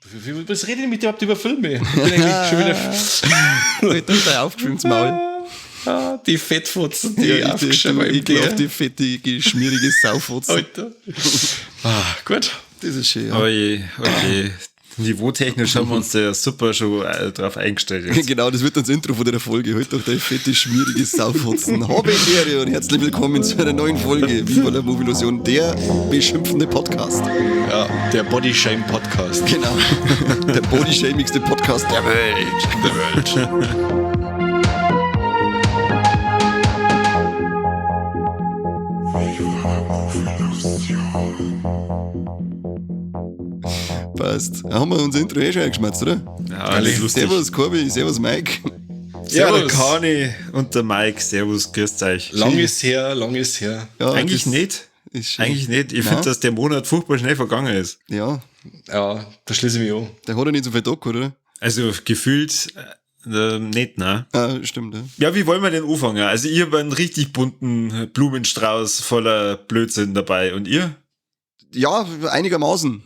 Was rede ich mit dir überhaupt über Filme? Ich bin eigentlich schon wieder. Halt doch dein aufgeschwimmtes Maul. Ah, die Fettfotzen, die Ja, ich, aufgeschrieben du ekelhafte, fettige, schmierige Saufotzen. Alter. Ah, gut. Das ist schön, ja. Oje, okay. Niveautechnisch haben wir uns da ja super schon drauf eingestellt jetzt. Genau, das wird dann das Intro von der Folge. Halt doch dein fette, schmierige Saufotzen. Habe ich Ehre und herzlich willkommen zu einer neuen Folge Viva la Movilusion, der beschimpfende Podcast. Ja, der Body Shame Podcast. Genau. Der bodyshamigste Podcast der Welt. Der Welt. Passt. Da haben wir unser Intro eh schon eingeschmerzt, oder? Ja, das ist lustig. Servus Corby, servus Mike. Ja, der Servus. Kani und der Mike. Servus, grüßt euch. Lang ist her, lang ist her. Ja, Eigentlich das nicht. Ist schön. Eigentlich nicht. Ich Nein. finde, dass der Monat furchtbar schnell vergangen ist. Ja, Ja, da schließe ich mich an. der hat ja nicht so viel Tag, oder? Also gefühlt nicht, ne? Ah, stimmt, ja. Ja, wie wollen wir denn anfangen? Also ich habe einen richtig bunten Blumenstrauß voller Blödsinn dabei. Und ihr? Ja, einigermaßen.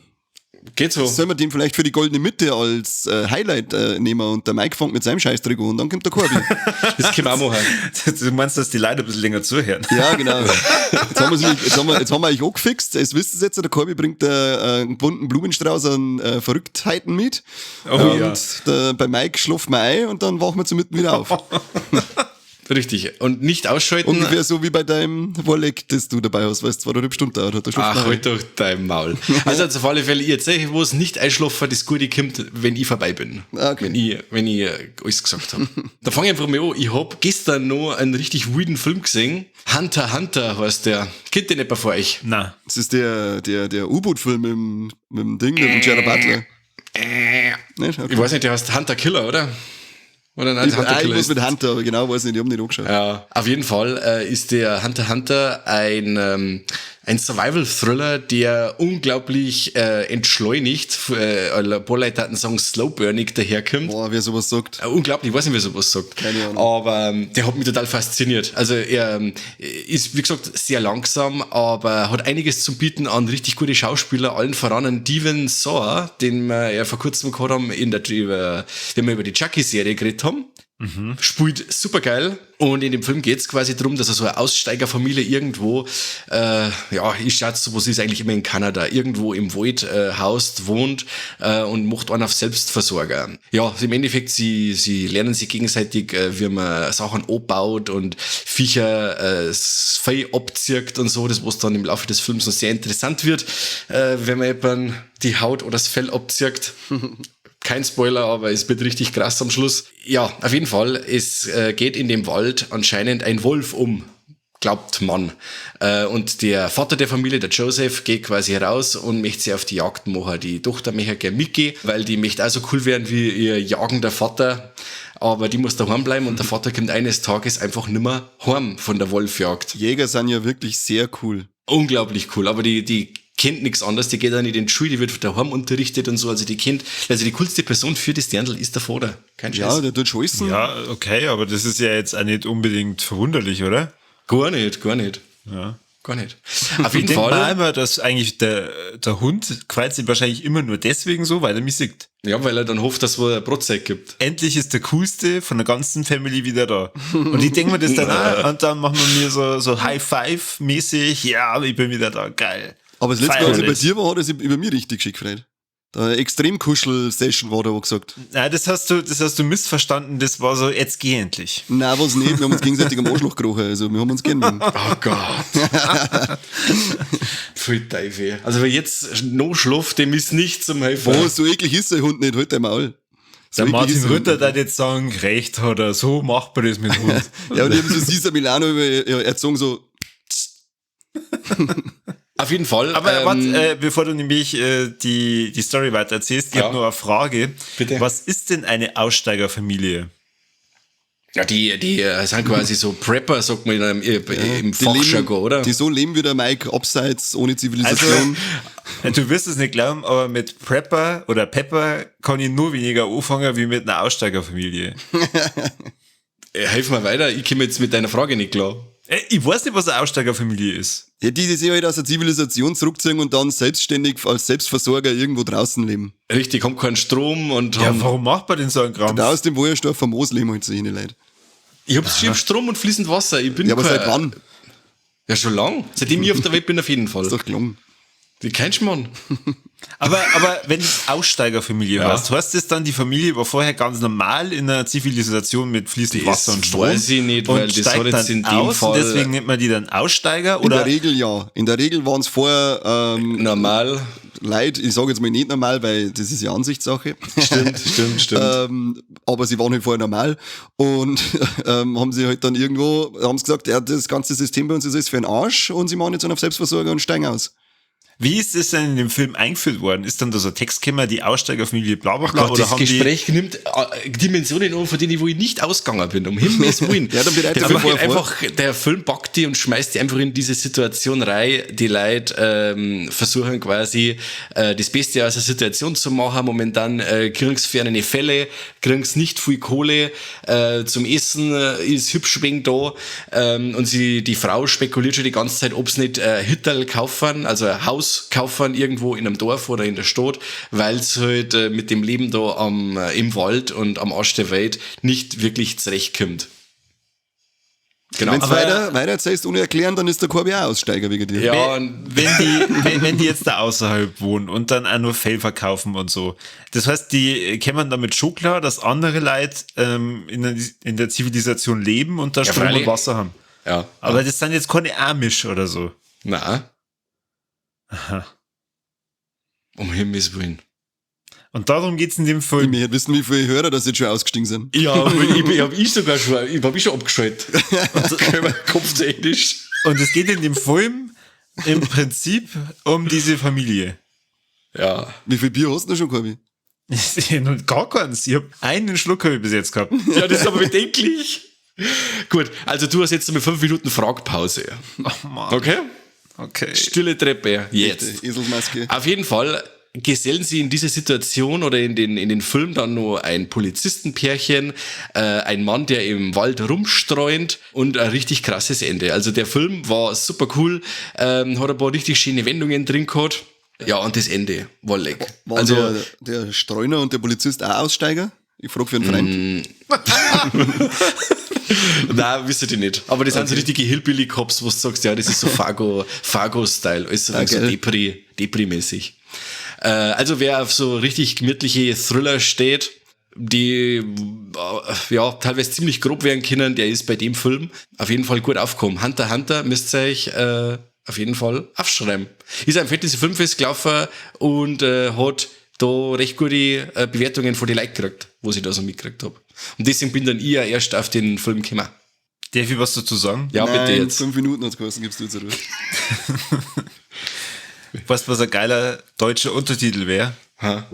Geht so. Sollen wir den vielleicht für die goldene Mitte als Highlight nehmen und der Mike fängt mit seinem Scheißdreck an und dann kommt der Corby. Das können wir auch machen. Du meinst, dass die Leute ein bisschen länger zuhören? Ja, genau. Jetzt haben, wir's nämlich, jetzt haben wir euch angefixt. Es wisst ihr jetzt, der Corby bringt einen bunten Blumenstrauß an Verrücktheiten mit. Oh und ja. bei Mike schlafen wir ein und dann wachen wir zum Mitten wieder auf. Richtig. Und nicht ausschalten. Ungefähr so wie bei deinem Warleck, das du dabei hast, weil es 2,5 Stunden dauert hat. Da schlaft Ach, man ein. halt doch dein Maul. Also, auf alle Fälle, ich erzähle, wo es nicht einschlafen, das Gute kommt, wenn ich vorbei bin. Ah, okay. Wenn ich alles gesagt habe. Da fange ich einfach mal an. Ich hab gestern noch einen richtig wilden Film gesehen. Hunter Hunter heißt der. Kennt den jemand von euch? Na. Das ist der U-Boot-Film mit dem Ding, mit dem Gerard Butler. Nicht? Okay. Ich weiß nicht, der heißt Hunter Killer, oder? Oder nein, Ich, Hunter ah, ich Killer muss ist mit Hunter, aber genau weiß nicht, ich hab nicht angeschaut. Ja, auf jeden Fall ist der Hunter x Hunter ein Survival-Thriller, der unglaublich entschleunigt, ein paar Leute hatten sagen, slow-burning daherkommt. Boah, wer sowas sagt. Unglaublich, ich weiß nicht, wer sowas sagt. Keine Ahnung. Aber der hat mich total fasziniert. Also er ist, wie gesagt, sehr langsam, aber hat einiges zu bieten an richtig gute Schauspieler, allen voran an Devon Sawa, den wir ja vor kurzem gehabt haben, wenn wir über die Chucky-Serie geredet haben. Spielt super geil. Und in dem Film geht's quasi darum, dass er so eine Aussteigerfamilie irgendwo, ja, ich schätze, sowas ist eigentlich immer in Kanada, irgendwo im Wald haust, wohnt und macht einen auf Selbstversorger. Ja, im Endeffekt, sie lernen sich gegenseitig, wie man Sachen abbaut und Viecher das Fell abzirkt und so, das was dann im Laufe des Films noch sehr interessant wird, wenn man eben die Haut oder das Fell abzirkt. Kein Spoiler, aber es wird richtig krass am Schluss. Ja, auf jeden Fall, es geht in dem Wald anscheinend ein Wolf um, glaubt man. Und der Vater der Familie, der Joseph, geht quasi raus und möchte sie auf die Jagd machen. Die Tochter möchte gerne mitgehen, weil die möchte auch so cool werden wie ihr jagender Vater. Aber die muss daheim bleiben und der Vater kommt eines Tages einfach nimmer heim von der Wolfjagd. Jäger sind ja wirklich sehr cool. Unglaublich cool, aber die kennt nichts anderes, die geht auch nicht in die Schule, die wird daheim unterrichtet und so, also die kennt, also die coolste Person für das Dirndl ist der Vater. Kein Scheiß. Ja, der tut scheißen. Ja, okay, aber das ist ja jetzt auch nicht unbedingt verwunderlich, oder? Gar nicht, gar nicht. Ja. Gar nicht. Auf jeden Ich denke mal Fall. immer, dass eigentlich der Hund freut sich wahrscheinlich immer nur deswegen so, weil er mich sieht. Ja, weil er dann hofft, dass es eine Brotzeit gibt. Endlich ist der Coolste von der ganzen Family wieder da. Und ich denke mir das dann auch und dann machen wir mir so High-Five-mäßig, ja, ich bin wieder da, geil. Aber das letzte Mal, als ich bei Feierlich. dir war, hat er sich über mich richtig geschickt gefreut. Da eine Extremkuschel-Session war da, wo gesagt. Nein, das hast du missverstanden, das war so, jetzt geh endlich. Nein, was nicht, wir haben uns gegenseitig am Arschloch gerochen, also wir haben uns gern. Oh Gott. Pfui Teufel. Also wer jetzt noch schläft, dem ist nicht zum Helfen. Boah, so eklig ist der Hund nicht, halt dein Maul. So Der eklig Martin ist der Hund Rütter nicht. da jetzt sagen, recht hat er, so macht man das mit Hund. Ja, und ich hab so Cesar Milano erzogen, so, Auf jeden Fall. Aber warte, bevor du nämlich die Story weiter erzählst, ich Ja. habe nur eine Frage. Bitte. Was ist denn eine Aussteigerfamilie? Ja, die sind quasi so Prepper, sagt man im die Fachjargon, oder? Die so leben wie der Mike, abseits, ohne Zivilisation. Also, du wirst es nicht glauben, aber mit Prepper oder Pepper kann ich nur weniger anfangen wie mit einer Aussteigerfamilie. Helf mir weiter, ich komme jetzt mit deiner Frage nicht klar. Ich weiß nicht, was eine Aussteigerfamilie ist. Ja, die, die sich halt aus der Zivilisation zurückziehen und dann selbstständig als Selbstversorger irgendwo draußen leben. Richtig, haben keinen Strom und Ja, haben. warum macht man denn so einen Kram? Da aus dem Wollersdorf vom Moos leben halt solche Leute. Ich hab Strom und fließend Wasser. Ich bin Ja, aber kein- seit wann? Ja, schon lang. Seitdem ich auf der Welt bin, auf jeden Fall. Ist doch gelungen. Die kein Schmarrn. Aber wenn es Aussteigerfamilie heißt, heißt das dann, die Familie war vorher ganz normal in einer Zivilisation mit fließend Das Wasser und Strom? weiß ich nicht, und weil das steigt hat jetzt dann in dem aus und Fall- deswegen nennt man die dann Aussteiger? In Oder der Regel ja. In der Regel waren es vorher Normal. Leute, ich sage jetzt mal nicht normal, weil das ist ja Ansichtssache. Stimmt, stimmt, stimmt. Aber sie waren halt vorher normal und haben sie halt dann irgendwo, haben sie gesagt, ja, das ganze System bei uns ist alles für den Arsch und sie machen jetzt einen auf Selbstversorger und steigen aus. Wie ist das denn in dem Film eingeführt worden? Ist dann da so ein Text gekommen, die Aussteigerfamilie bla bla bla? Gott, oder das haben Gespräch nimmt Dimensionen an, von denen wo ich nicht ausgegangen bin, um Himmels Willen. Ja, dann bereite der dich Film vorher geht vor. einfach, der Film packt die und schmeißt die einfach in diese Situation rein. Die Leute versuchen quasi das Beste aus der Situation zu machen. Momentan kriegen sie ferne Fälle, kriegen sie nicht viel Kohle zum Essen, ist hübsch wenig da. Und die Frau spekuliert schon die ganze Zeit, ob sie nicht Hütterl kaufen, also ein Haus kaufen irgendwo in einem Dorf oder in der Stadt, weil's halt mit dem Leben da im Wald und am Arsch der Welt nicht wirklich zurechtkommt. Genau. Wenn du Aber- weiter erzählst ohne erklären, dann ist der Korbi auch Aussteiger wegen dir. Ja, und Wenn die jetzt da außerhalb wohnen und dann auch nur Fell verkaufen und so. Das heißt, die kämen damit schon klar, dass andere Leute in der Zivilisation leben und da Ja, Strom und freilich. Wasser haben. Ja. Aber das sind jetzt keine Amish oder so. Na. Aha. Um Himmels Willen. Und darum geht's in dem Ich Film. möchte wissen, wie viele Hörer das jetzt schon ausgestiegen sind. Ja, aber ich hab ich sogar schon, ich hab ich schon abgeschaltet. Kopftechnisch. Und es geht in dem Film im Prinzip um diese Familie. Ja. Wie viel Bier hast du denn schon, Korbi? Gar keins. Ich hab einen Schluck hab ich bis jetzt gehabt. Ja, das ist aber bedenklich. Gut, also du hast jetzt einmal 5 Minuten Fragpause. Oh Mann. Okay? Okay. Stille Treppe. Jetzt. Eselsmaske. Auf jeden Fall gesellen sie in diese Situation oder in den Film dann nur ein Polizistenpärchen, ein Mann, der im Wald rumstreunt und ein richtig krasses Ende. Also der Film war super cool, hat ein paar richtig schöne Wendungen drin gehabt. Ja, und das Ende war leck. Waren Also, der Streuner und der Polizist auch Aussteiger? Ich frag für einen Freund. Nein, wisst ihr nicht. Aber das sind so richtige Hillbilly-Cops, wo du sagst, ja, das ist so Fargo-Style, alles so, so Depri-mäßig. Also wer auf so richtig gemütliche Thriller steht, die ja teilweise ziemlich grob werden können, der ist bei dem Film auf jeden Fall gut aufgekommen. Hunter x Hunter müsst ihr euch auf jeden Fall aufschreiben. Ist ein Fantasy Filmfest gelaufen und hat da recht gute Bewertungen von den Leuten gekriegt, wo ich da so mitgekriegt hab. Und deswegen bin dann ich ja erst auf den Film gekommen. Darf ich was dazu sagen? Ja, Nein, bitte jetzt. 5 Minuten hat's geheißen, gibst du jetzt Ruhe. Weißt du, was ein geiler deutscher Untertitel wäre? Ha?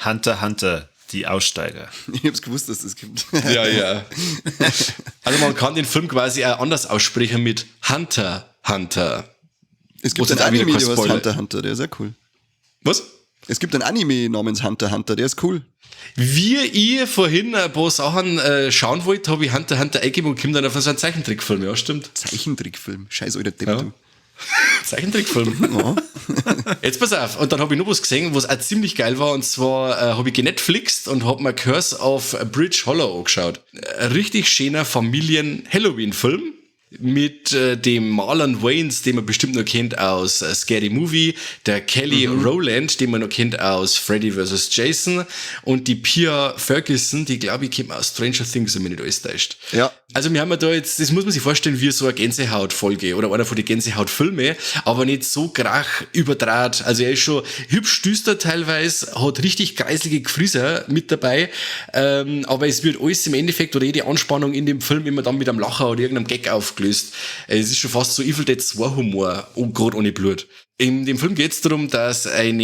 Hunter x Hunter, die Aussteiger. Ich hab's gewusst, dass das gibt. Ja, ja. Also man kann den Film quasi auch anders aussprechen mit Hunter, Hunter. Es gibt Wo einen sind auch wieder Anime, kein der heißt Spoiler. Hunter x Hunter, der ist auch cool. Was? Es gibt einen Anime namens Hunter x Hunter, der ist cool. Wie ich vorhin ein paar Sachen schauen wollte, habe ich Hunter x Hunter eingegeben und komme dann auf so einen Zeichentrickfilm. Ja, stimmt. Zeichentrickfilm. Scheiß alter Depp, Ja. du. Zeichentrickfilm. Ja. Jetzt pass auf. Und dann habe ich noch was gesehen, was auch ziemlich geil war. Und zwar habe ich genetflixt und habe mir Curse of Bridge Hollow angeschaut. Ein richtig schöner Familien-Halloween-Film mit dem Marlon Wayans, den man bestimmt noch kennt aus Scary Movie, der Kelly Rowland, den man noch kennt aus Freddy vs. Jason und die Pia Ferguson, die glaube ich kennt man aus Stranger Things, wenn mich nicht alles täuscht. Ja. Also wir haben ja da jetzt, das muss man sich vorstellen, wie so eine Gänsehautfolge oder einer von den Gänsehautfilme, aber nicht so krach überdraht. Also er ist schon hübsch düster teilweise, hat richtig kreislige Gefrieser mit dabei, aber es wird alles im Endeffekt oder jede Anspannung in dem Film immer dann mit einem Lacher oder irgendeinem Gag aufgelöst. Es ist schon fast so Evil Dead 2 Humor, und gerade ohne Blut. In dem Film geht's darum, dass so ein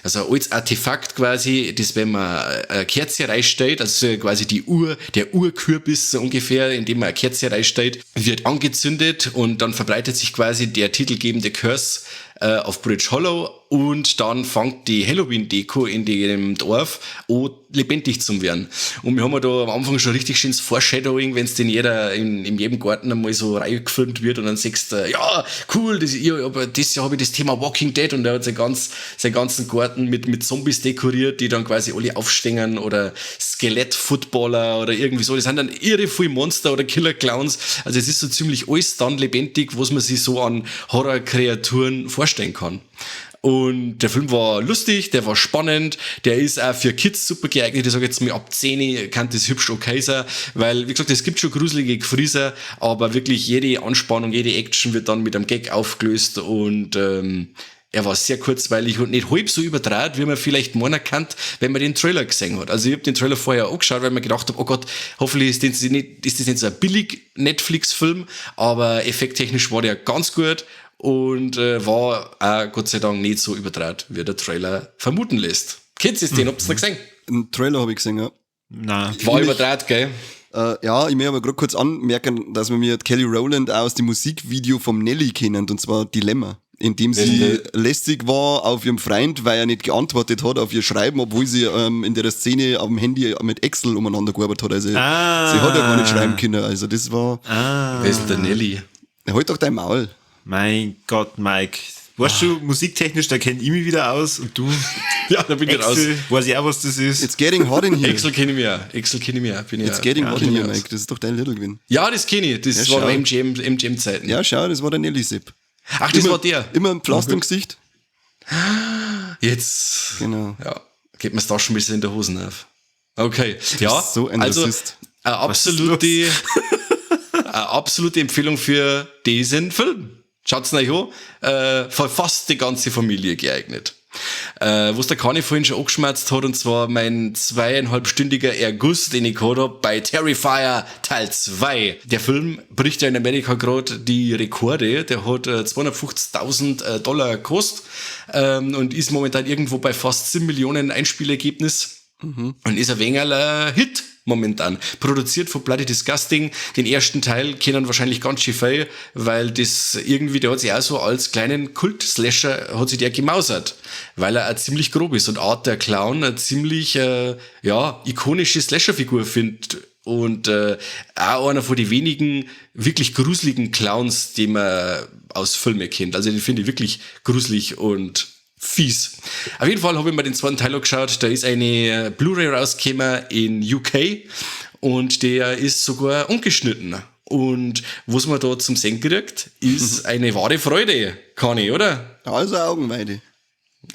altes Artefakt quasi, das, wenn man eine Kerze reinstellt, also quasi die Uhr, der Urkürbis so ungefähr, in dem man eine Kerze reinstellt, wird angezündet und dann verbreitet sich quasi der titelgebende Curse auf Bridge Hollow. Und dann fängt die Halloween-Deko in dem Dorf an, lebendig zu werden. Und wir haben ja da am Anfang schon richtig schönes Foreshadowing, wenn's denn jeder in jedem Garten einmal so reingefilmt wird und dann siehst du, ja, cool, das, ich, aber das Jahr habe ich das Thema Walking Dead und er hat seinen ganzen Garten mit Zombies dekoriert, die dann quasi alle aufstehen oder Skelett-Footballer oder irgendwie so. Das sind dann irre viele Monster oder Killer-Clowns. Also es ist so ziemlich alles dann lebendig, was man sich so an Horror-Kreaturen vorstellen kann. Und der Film war lustig, der war spannend, der ist auch für Kids super geeignet. Ich sag jetzt mal, ab 10 kann das hübsch okay sein, weil, wie gesagt, es gibt schon gruselige Gefrieser, aber wirklich jede Anspannung, jede Action wird dann mit einem Gag aufgelöst und er war sehr kurzweilig und nicht halb so überdraht, wie man vielleicht meinen kann, wenn man den Trailer gesehen hat. Also ich hab den Trailer vorher angeschaut, weil ich mir gedacht hab, oh Gott, hoffentlich ist das nicht so ein billig Netflix-Film, aber effekttechnisch war der ganz gut. Und war auch Gott sei Dank nicht so überdraht, wie der Trailer vermuten lässt. Kennt ihr den? Habt ihr noch gesehen? Einen Trailer hab ich gesehen, ja. Nein. War überdraht, gell? Ja, ich möchte aber grad kurz anmerken, dass wir mir Kelly Rowland auch aus dem Musikvideo vom Nelly kennen, und zwar Dilemma, in dem sie lästig war auf ihrem Freund, weil er nicht geantwortet hat auf ihr Schreiben, obwohl sie in der Szene am Handy mit Excel umeinander gearbeitet hat. Also sie hat ja gar nicht schreiben können. Also das war... Wer ist denn der Nelly? Halt doch dein Maul. Mein Gott, Mike. Weißt du, musiktechnisch, da kenn ich mich wieder aus und du? Ja, da bin ich raus. Excel, weiß ich auch, was das ist. It's getting hot in here. Excel kenn ich mich auch. Excel kenn ich mich auch. Bin ich It's auch. getting Ja, hot kenn in ich here, mich aus. Mike. Das ist doch dein Little Gewinn. Ja, das kenn ich. Das Ja, war schau. noch M G M-Zeiten. Ja, schau, das war der Nelly Sepp. Ach, das immer, war der. Immer ein Pflaster im Gesicht. Jetzt. Genau. Ja, geht mir's da schon ein bisschen in der Hosen auf. Okay. Ja, bist so ein also, Rassist. eine absolute Empfehlung für diesen Film. Schaut's euch an. Für fast die ganze Familie geeignet. Was der Kani vorhin schon angeschmerzt hat, und zwar mein zweieinhalbstündiger Erguss, den ich gehabt hab, bei Terrifier Teil 2. Der Film bricht ja in Amerika grad die Rekorde. Der hat 250.000 Dollar gekostet und ist momentan irgendwo bei fast 7 Millionen Einspielergebnis. Und ist ein wenig ein Hit momentan. Produziert von Bloody Disgusting. Den ersten Teil kennen wahrscheinlich ganz schön viel, weil das irgendwie, der hat sich auch so als kleinen Kult-Slasher hat sich der gemausert, weil er auch ziemlich grob ist und Art der Clown eine ziemlich ikonische Slasher-Figur findet und auch einer von den wenigen wirklich gruseligen Clowns, die man aus Filmen kennt. Also den finde ich wirklich gruselig und fies. Auf jeden Fall habe ich mir den zweiten Teil angeschaut. Da ist eine Blu-ray rausgekommen in UK und der ist sogar ungeschnitten. Und was man da zum Sehen kriegt, ist eine wahre Freude, Conny, oder? Also Augenweide.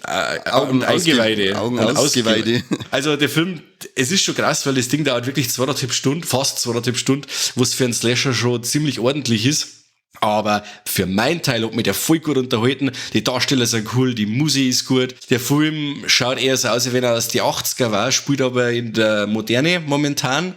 Augen Eingeweide. Augen Und Ausgeweide. Also der Film, es ist schon krass, weil das Ding dauert wirklich zweieinhalb Stunden, fast zweieinhalb Stunden, was für einen Slasher schon ziemlich ordentlich ist. Aber für meinen Teil hat mich der voll gut unterhalten. Die Darsteller sind cool, die Musik ist gut. Der Film schaut eher so aus, als wenn er aus den 80er war, spielt aber in der Moderne momentan.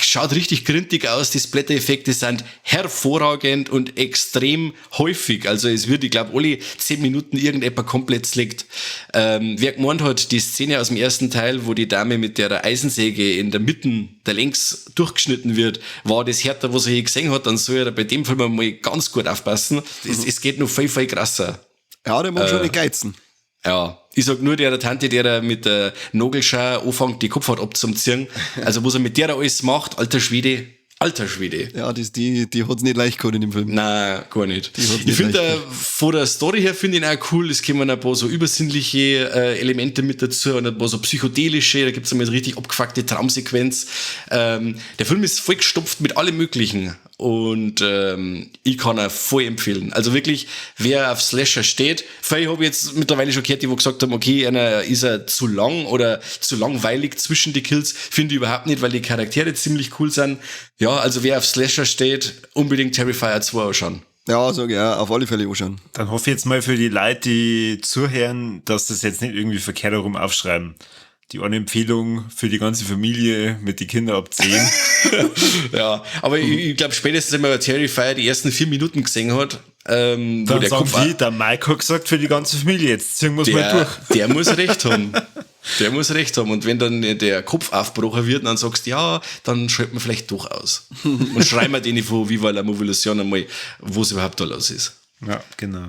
Schaut richtig grindig aus, die Splatter-Effekte sind hervorragend und extrem häufig. Also es wird, ich glaub, alle 10 Minuten irgendetwas komplett zerlegt. Wer gemeint hat, die Szene aus dem ersten Teil, wo die Dame mit der Eisensäge in der Mitte der längs durchgeschnitten wird, war das härter, was er je gesehen hat, dann soll er bei dem Film mal ganz gut aufpassen. Es geht noch viel, viel krasser. Ja, der mag schon nicht geizen. Ja, ich sag nur der Tante, der da mit der Nagelschere anfängt, die Kopfhaut abzuziehen. Also was er mit der alles macht, alter Schwede, alter Schwede. Ja, die hat's nicht leicht gehabt in dem Film. Nein, gar nicht. Die hat's Ich nicht find, leicht gehabt. von der Story her finde ich ihn auch cool. Es kommen ein paar so übersinnliche Elemente mit dazu und ein paar so psychedelische. Da gibt's einmal so richtig abgefuckte Traumsequenz. Der Film ist vollgestopft mit allem Möglichen. Und ich kann ihn voll empfehlen. Also wirklich, wer auf Slasher steht, vielleicht hab ich jetzt mittlerweile schon gehört, die wo gesagt haben, okay, einer ist er zu lang oder zu langweilig zwischen die Kills, finde ich überhaupt nicht, weil die Charaktere ziemlich cool sind. Ja, also wer auf Slasher steht, unbedingt Terrifier 2 anschauen. Ja, sag ich ja, auf alle Fälle anschauen. Dann hoffe ich jetzt mal für die Leute, die zuhören, dass das jetzt nicht irgendwie verkehrt herum aufschreiben. Die eine Empfehlung für die ganze Familie mit den Kindern ab 10. Ja, aber ich glaub, spätestens, wenn man Terrifier die ersten 4 Minuten gesehen hat, wo Dann der sagen Kopf die, der Mike hat gesagt, für die ganze Familie, jetzt ziehen wir's mal durch. Der muss recht haben. Der muss recht haben. Und wenn dann der Kopf aufgebrochen wird, dann sagst du, ja, dann schalten wir vielleicht doch aus. Und schreiben wir denen von Viva la Movilusion einmal, was überhaupt da los ist. Ja, genau.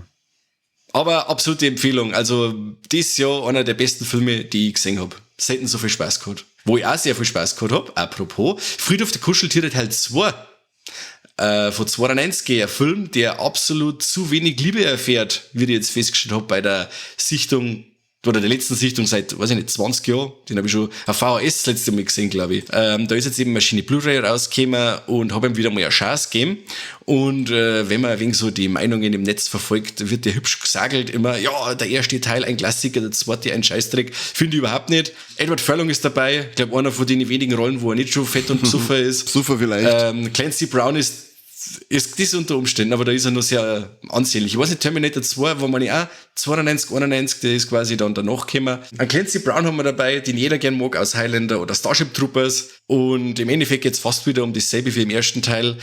Aber absolute Empfehlung. Also, das Jahr einer der besten Filme, die ich gesehen hab. Selten so viel Spaß gehabt. Wo ich auch sehr viel Spaß gehabt hab, apropos, Friedhof der Kuscheltiere Teil 2. Von 92, ein Film, der absolut zu wenig Liebe erfährt, wie ich jetzt festgestellt hab bei der Sichtung oder der letzten Sichtung seit, weiß ich nicht, 20 Jahren. Den habe ich schon auf VHS das letzte Mal gesehen, glaube ich. Da ist jetzt eben Maschine Blu-ray rausgekommen und habe ihm wieder mal eine Chance gegeben. Und wenn man ein wenig so die Meinungen im Netz verfolgt, wird der hübsch gesagelt immer, ja, der erste Teil ein Klassiker, der zweite ein Scheißdreck. Finde ich überhaupt nicht. Edward Furlong ist dabei. Ich glaube, einer von den wenigen Rollen, wo er nicht schon fett und besoffen ist. Besoffen vielleicht. Clancy Brown ist das unter Umständen, aber da ist er noch sehr ansehnlich. Ich weiß nicht, Terminator 2 war man ja auch 92, 91, der ist quasi dann danach gekommen. Einen Clancy Brown haben wir dabei, den jeder gern mag aus Highlander oder Starship Troopers. Und im Endeffekt geht's fast wieder um dasselbe wie im ersten Teil.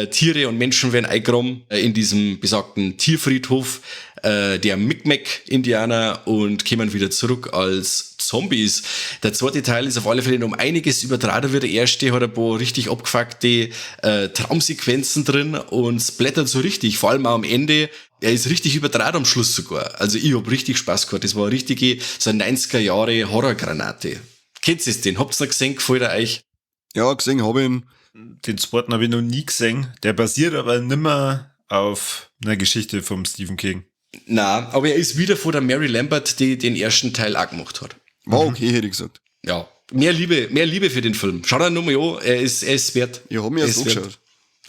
Tiere und Menschen werden eingeräumt in diesem besagten Tierfriedhof der Mi'kmaq-Indianer und kommen wieder zurück als Zombies. Der zweite Teil ist auf alle Fälle noch um einiges übertragen wie der erste, hat ein paar richtig abgefuckte Traumsequenzen drin und splattert so richtig, vor allem auch am Ende. Er ist richtig übertragen am Schluss sogar. Also ich hab richtig Spaß gehabt. Das war eine richtige, so eine 90er Jahre Horrorgranate. Kennt ihr den? Habt's noch gesehen? Gefällt er euch? Ja, gesehen hab ich ihn. Den zweiten hab ich noch nie gesehen. Der basiert aber nimmer auf einer Geschichte vom Stephen King. Na, aber er ist wieder von der Mary Lambert, die den ersten Teil auch gemacht hat. War okay, hätte ich gesagt. Ja, mehr Liebe für den Film. Schau dir nochmal an, er ist wert. Ich hab mir erst angeschaut.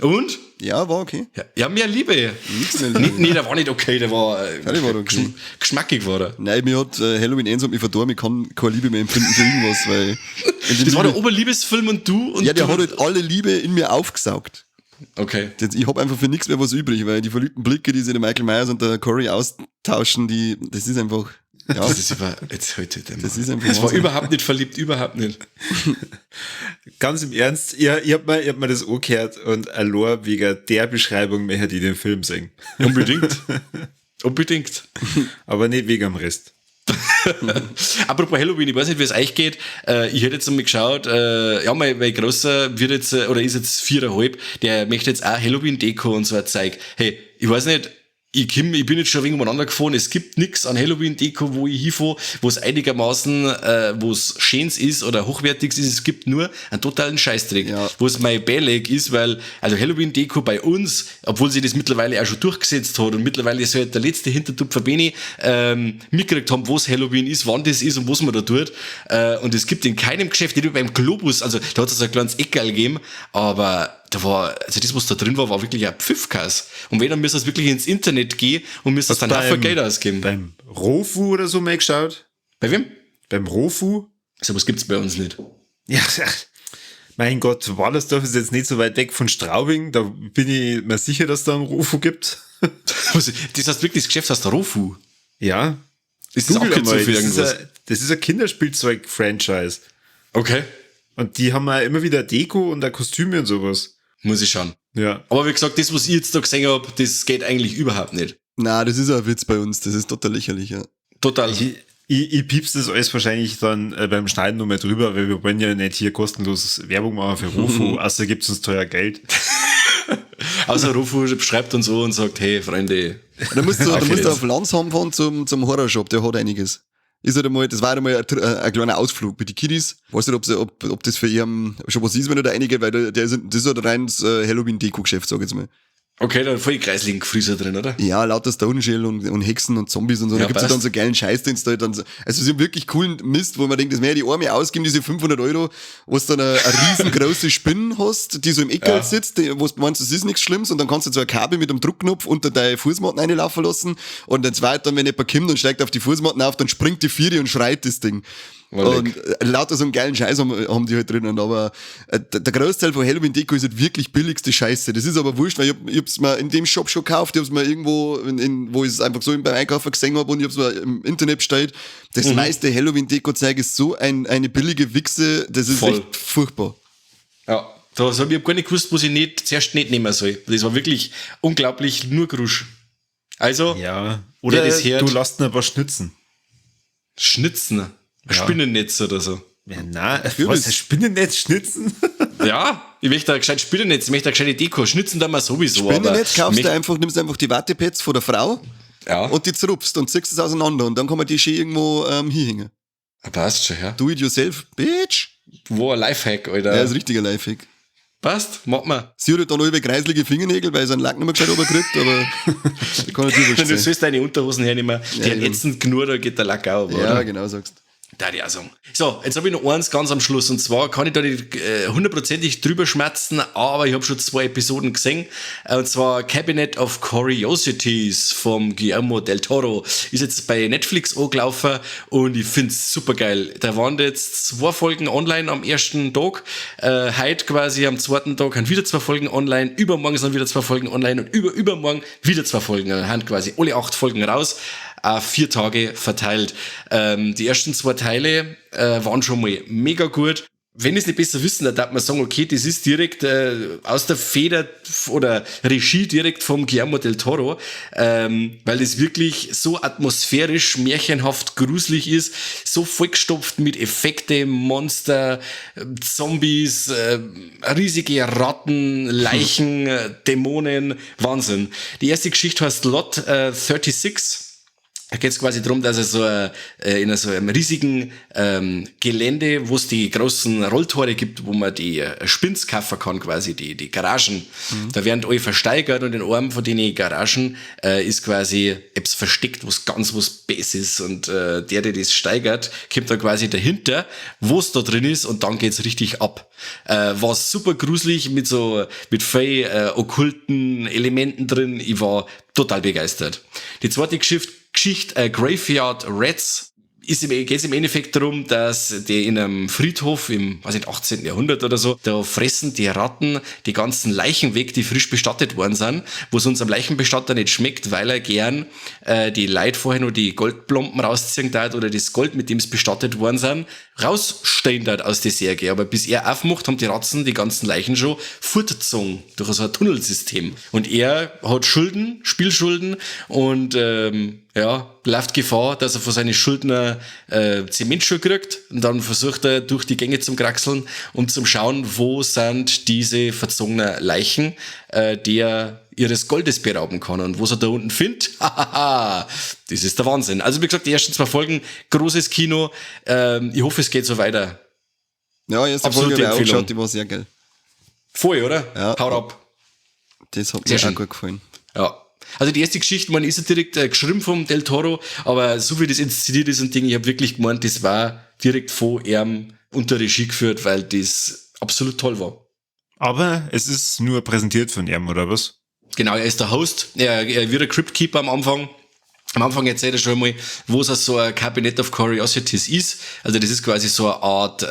Und? Ja, war okay. Ja, mehr Liebe. Nichts mehr Liebe. Nee, der war nicht okay, der war, war okay. Geschmackig war er. Nein, mir hat Halloween Ends hat mich verdorben, ich kann keine Liebe mehr empfinden für irgendwas, weil... Das war der Oberliebesfilm und du... Und ja, der du hat halt alle Liebe in mir aufgesaugt. Okay. Ich hab einfach für nichts mehr was übrig, weil die verliebten Blicke, die sich der Michael Myers und der Corey austauschen, die, das ist einfach, ja. Das ist über, jetzt heute, das ist einfach das war überhaupt nicht verliebt, überhaupt nicht. Ganz im Ernst, ich hab mir das angehört und allein wegen der Beschreibung möchte ich den Film sehen. Unbedingt. Unbedingt. Aber nicht wegen am Rest. Apropos Halloween, ich weiß nicht, wie es euch geht. Ich hätte jetzt einmal geschaut, ja, mein Großer wird jetzt, oder ist jetzt 4,5, der möchte jetzt auch Halloween-Deko und so ein Zeug. Hey, ich weiß nicht, ich bin jetzt schon ein wenig umeinander gefahren, es gibt nix an Halloween-Deko, wo ich hinfahre, wo es einigermaßen, wo es schöns ist oder hochwertig ist, es gibt nur einen totalen Scheißdreck, ja. Wo es mein Beileg ist, weil, also Halloween-Deko bei uns, obwohl sie das mittlerweile auch schon durchgesetzt hat und mittlerweile ist halt der letzte Hintertupfer Beni, mitgekriegt haben, wo es Halloween ist, wann das ist und was man da tut, und es gibt in keinem Geschäft, nicht wie beim Globus, also da hat es ein kleines Eckerl gegeben, aber da war, also das, was da drin war, war wirklich ein Pfiffkass. Und wenn, dann müsst ihr wirklich ins Internet gehen und müsst das dann auch für Geld ausgeben. Beim Rofu oder so mal geschaut? Bei wem? Beim Rofu? So was gibt's bei uns nicht. Ja, mein Gott, Wallersdorf ist jetzt nicht so weit weg von Straubing, da bin ich mir sicher, dass da ein Rofu gibt. Das heißt wirklich, das Geschäft heißt Rofu? Ja. Ist das auch für irgendwas? Das ist ein Kinderspielzeug-Franchise. Okay. Und die haben ja immer wieder Deko und auch Kostüme und sowas. Muss ich schauen. Ja. Aber wie gesagt, das, was ich jetzt da gesehen hab, das geht eigentlich überhaupt nicht. Na, das ist ein Witz bei uns. Das ist total lächerlich, ja. Total. Ich piepse das alles wahrscheinlich dann beim Schneiden nochmal drüber, weil wir wollen ja nicht hier kostenlos Werbung machen für Rofu, außer gibt's uns teuer Geld. Außer Rofu schreibt uns so und sagt, hey, Freunde. Da musst du, auf Landsham fahren zum Horrorshop, der hat einiges. Ist halt einmal, das war halt einmal ein kleiner Ausflug mit den Kiddies. Weiß nicht, ob das für ihn schon was ist, wenn er da reingeht, weil der ist, das ist halt rein das Halloween-Deko-Geschäft, sag ich jetzt mal. Okay, da voll kreisligen Gefrieser drin, oder? Ja, lauter Stone Shell und Hexen und Zombies und so. Ja, da gibt's ja dann so geilen Scheiß, den da dann so, also so wirklich coolen Mist, wo man denkt, das mehr die Arme ausgeben, diese 500 Euro, wo du dann eine riesengroße Spinne hast, die so im Eckerl ja. sitzt, die, wo du meinst, das ist nichts Schlimmes, und dann kannst du so ein Kabel mit einem Druckknopf unter deine Fußmatten reinlaufen lassen, und dann zweit dann, wenn jemand kommt und steigt auf die Fußmatten auf, dann springt die Vieri und schreit das Ding. Und lauter so einen geilen Scheiß haben die halt drinnen, aber der Großteil von Halloween-Deko ist halt wirklich billigste Scheiße. Das ist aber wurscht, weil ich hab's mir in dem Shop schon gekauft, ich hab's mir irgendwo, wo ich es einfach so beim Einkaufen gesehen hab, und ich hab's mir im Internet bestellt. Das meiste Halloween-Deko-Zeug ist so eine billige Wichse, das ist voll. Echt furchtbar. Ja, das hab ich gar nicht gewusst, was ich zuerst nicht nehmen soll. Das war wirklich unglaublich nur Grusch. Also, ja. Oder das hört, du lässt ein paar Schnitzen. Schnitzen? Ein ja. Spinnennetz oder so. Ja, nein, was, ein Spinnennetz schnitzen? Ja, ich möchte ein gescheites Spinnennetz, ich möchte eine gescheite Deko. Schnitzen da mal sowieso. Spinnennetz kaufst du einfach, nimmst einfach die Wattepads von der Frau, Ja. Und die zerrupfst und ziehst es auseinander und dann kann man die schön irgendwo hinhängen. Passt schon, ja. Do it yourself, bitch. Wo ein Lifehack, Alter. Ja, ist ein richtiger Lifehack. Passt, mach mal. Sie hat halt dann alle kreiselige Fingernägel, weil sie einen Lack nicht mehr gescheit runterkriegt, aber das kann natürlich Du sein. sollst deine Unterhosen hernehmen, die Ja, haben eben. ätzend genug, da geht der Lack auch, Ja, oder? genau, sagst. Da ich auch sagen. So, jetzt habe ich noch eins ganz am Schluss. Und zwar kann ich da nicht hundertprozentig drüber schmerzen, aber ich habe schon 2 Episoden gesehen. Und zwar Cabinet of Curiosities vom Guillermo del Toro. Ist jetzt bei Netflix angelaufen und ich find's super geil. Da waren jetzt 2 Folgen online am ersten Tag. Heute quasi am zweiten Tag haben wieder 2 Folgen online. Übermorgen sind wieder 2 Folgen online und übermorgen wieder 2 Folgen. Dann haben quasi alle 8 Folgen raus. 4 Tage verteilt. Die ersten 2 Teile waren schon mal mega gut. Wenn ich's nicht besser wissen, dann darf man sagen, okay, das ist direkt aus der Feder oder Regie direkt vom Guillermo del Toro, weil das wirklich so atmosphärisch, märchenhaft gruselig ist, so vollgestopft mit Effekte, Monster, Zombies, riesige Ratten, Leichen, Dämonen, Wahnsinn. Die erste Geschichte heißt Lot 36. Da geht's quasi drum, dass er so in so einem riesigen Gelände, wo es die großen Rolltore gibt, wo man die Spins kaufen kann, quasi die Garagen. Da werden alle versteigert und in einem von den Garagen ist quasi etwas versteckt, wo's ganz was Besseres ist. Und der das steigert, kommt da quasi dahinter, wo's da drin ist und dann geht's richtig ab. War super gruselig mit viel okkulten Elementen drin. Ich war total begeistert. Die zweite Geschichte, Graveyard Rats, geht's im Endeffekt darum, dass die in einem Friedhof im, weiß nicht, 18. Jahrhundert oder so, da fressen die Ratten die ganzen Leichen weg, die frisch bestattet worden sind, wo es unserem Leichenbestatter nicht schmeckt, weil er gern die Leute vorher nur die Goldplomben rausziehen darf oder das Gold, mit dem es bestattet worden sind, rausstehen darf aus der Särge. Aber bis er aufmacht, haben die Ratzen die ganzen Leichen schon fortgezogen durch so ein Tunnelsystem. Und er hat Schulden, Spielschulden und läuft Gefahr, dass er von seinen Schuldner Zementschuhe kriegt und dann versucht er durch die Gänge zum Kraxeln und zum Schauen, wo sind diese verzogenen Leichen, die er ihres Goldes berauben kann und was er da unten findet, hahaha, das ist der Wahnsinn. Also wie gesagt, die ersten 2 Folgen, großes Kino, ich hoffe, es geht so weiter. Ja, die erste Absolute Folge habe ich auch Empfehlung. geschaut, die war sehr geil. Voll, oder? Ja. Haut ab. Das hat Sehr mir schön. auch gut gefallen. Ja. Also die erste Geschichte, man ist ja direkt geschrieben vom Del Toro, aber so wie das inszeniert ist und Ding, ich hab wirklich gemeint, das war direkt von ihm unter Regie geführt, weil das absolut toll war. Aber es ist nur präsentiert von ihm, oder was? Genau, er ist der Host, er wird ein Crypt Keeper am Anfang. Am Anfang erzählt er schon mal, wo es so ein Cabinet of Curiosities ist. Also das ist quasi so eine Art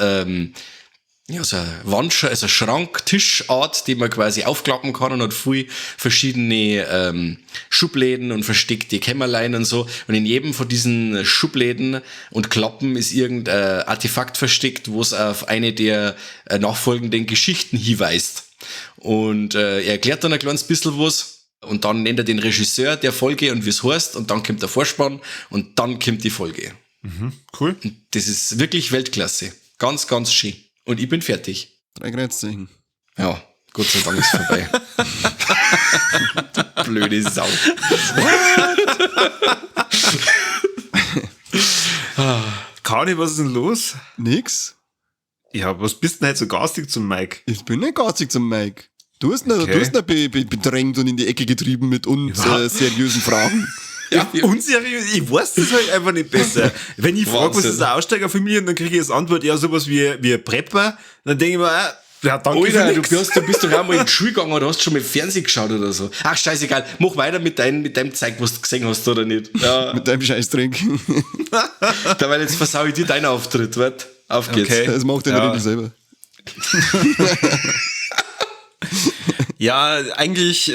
ja, so eine Wand, also Schrank, Tischart, die man quasi aufklappen kann und hat viel verschiedene Schubläden und versteckte Kämmerlein und so. Und in jedem von diesen Schubläden und Klappen ist irgendein Artefakt versteckt, wo es auf eine der nachfolgenden Geschichten hinweist. Und er erklärt dann ein kleines bisschen was. Und dann nennt er den Regisseur der Folge und wie's heißt. Und dann kommt der Vorspann und dann kommt die Folge. Cool. Und das ist wirklich Weltklasse. Ganz, ganz schön. Und ich bin fertig. 3 Kreuzzeichen. Ja, Gott sei Dank ist vorbei. Du blöde Sau. What? Kani, was ist denn los? Nix. Ja, was bist du denn heute so garstig zum Mike? Ich bin nicht garstig zum Mike. Du hast ihn, Okay. du hast ihn bedrängt und in die Ecke getrieben mit uns, Ja. seriösen Fragen. Ja, unseriös, ich weiß das halt einfach nicht besser. Wenn ich frage, was Wahnsinn. ist ein Aussteigerfamilie, und dann kriege ich als Antwort eher sowas wie ein Prepper, dann denke ich mir, ja, danke für Alter, nix. du bist doch auch mal in die Schule gegangen oder hast schon mal Fernsehen geschaut oder so. Ach, scheißegal, mach weiter mit deinem Zeug, was du gesehen hast oder nicht. Ja. Mit deinem Scheißdreck. Dabei jetzt versau ich dir deinen Auftritt, warte. Auf geht's. Okay. Das macht er Ja. natürlich selber. Ja, eigentlich,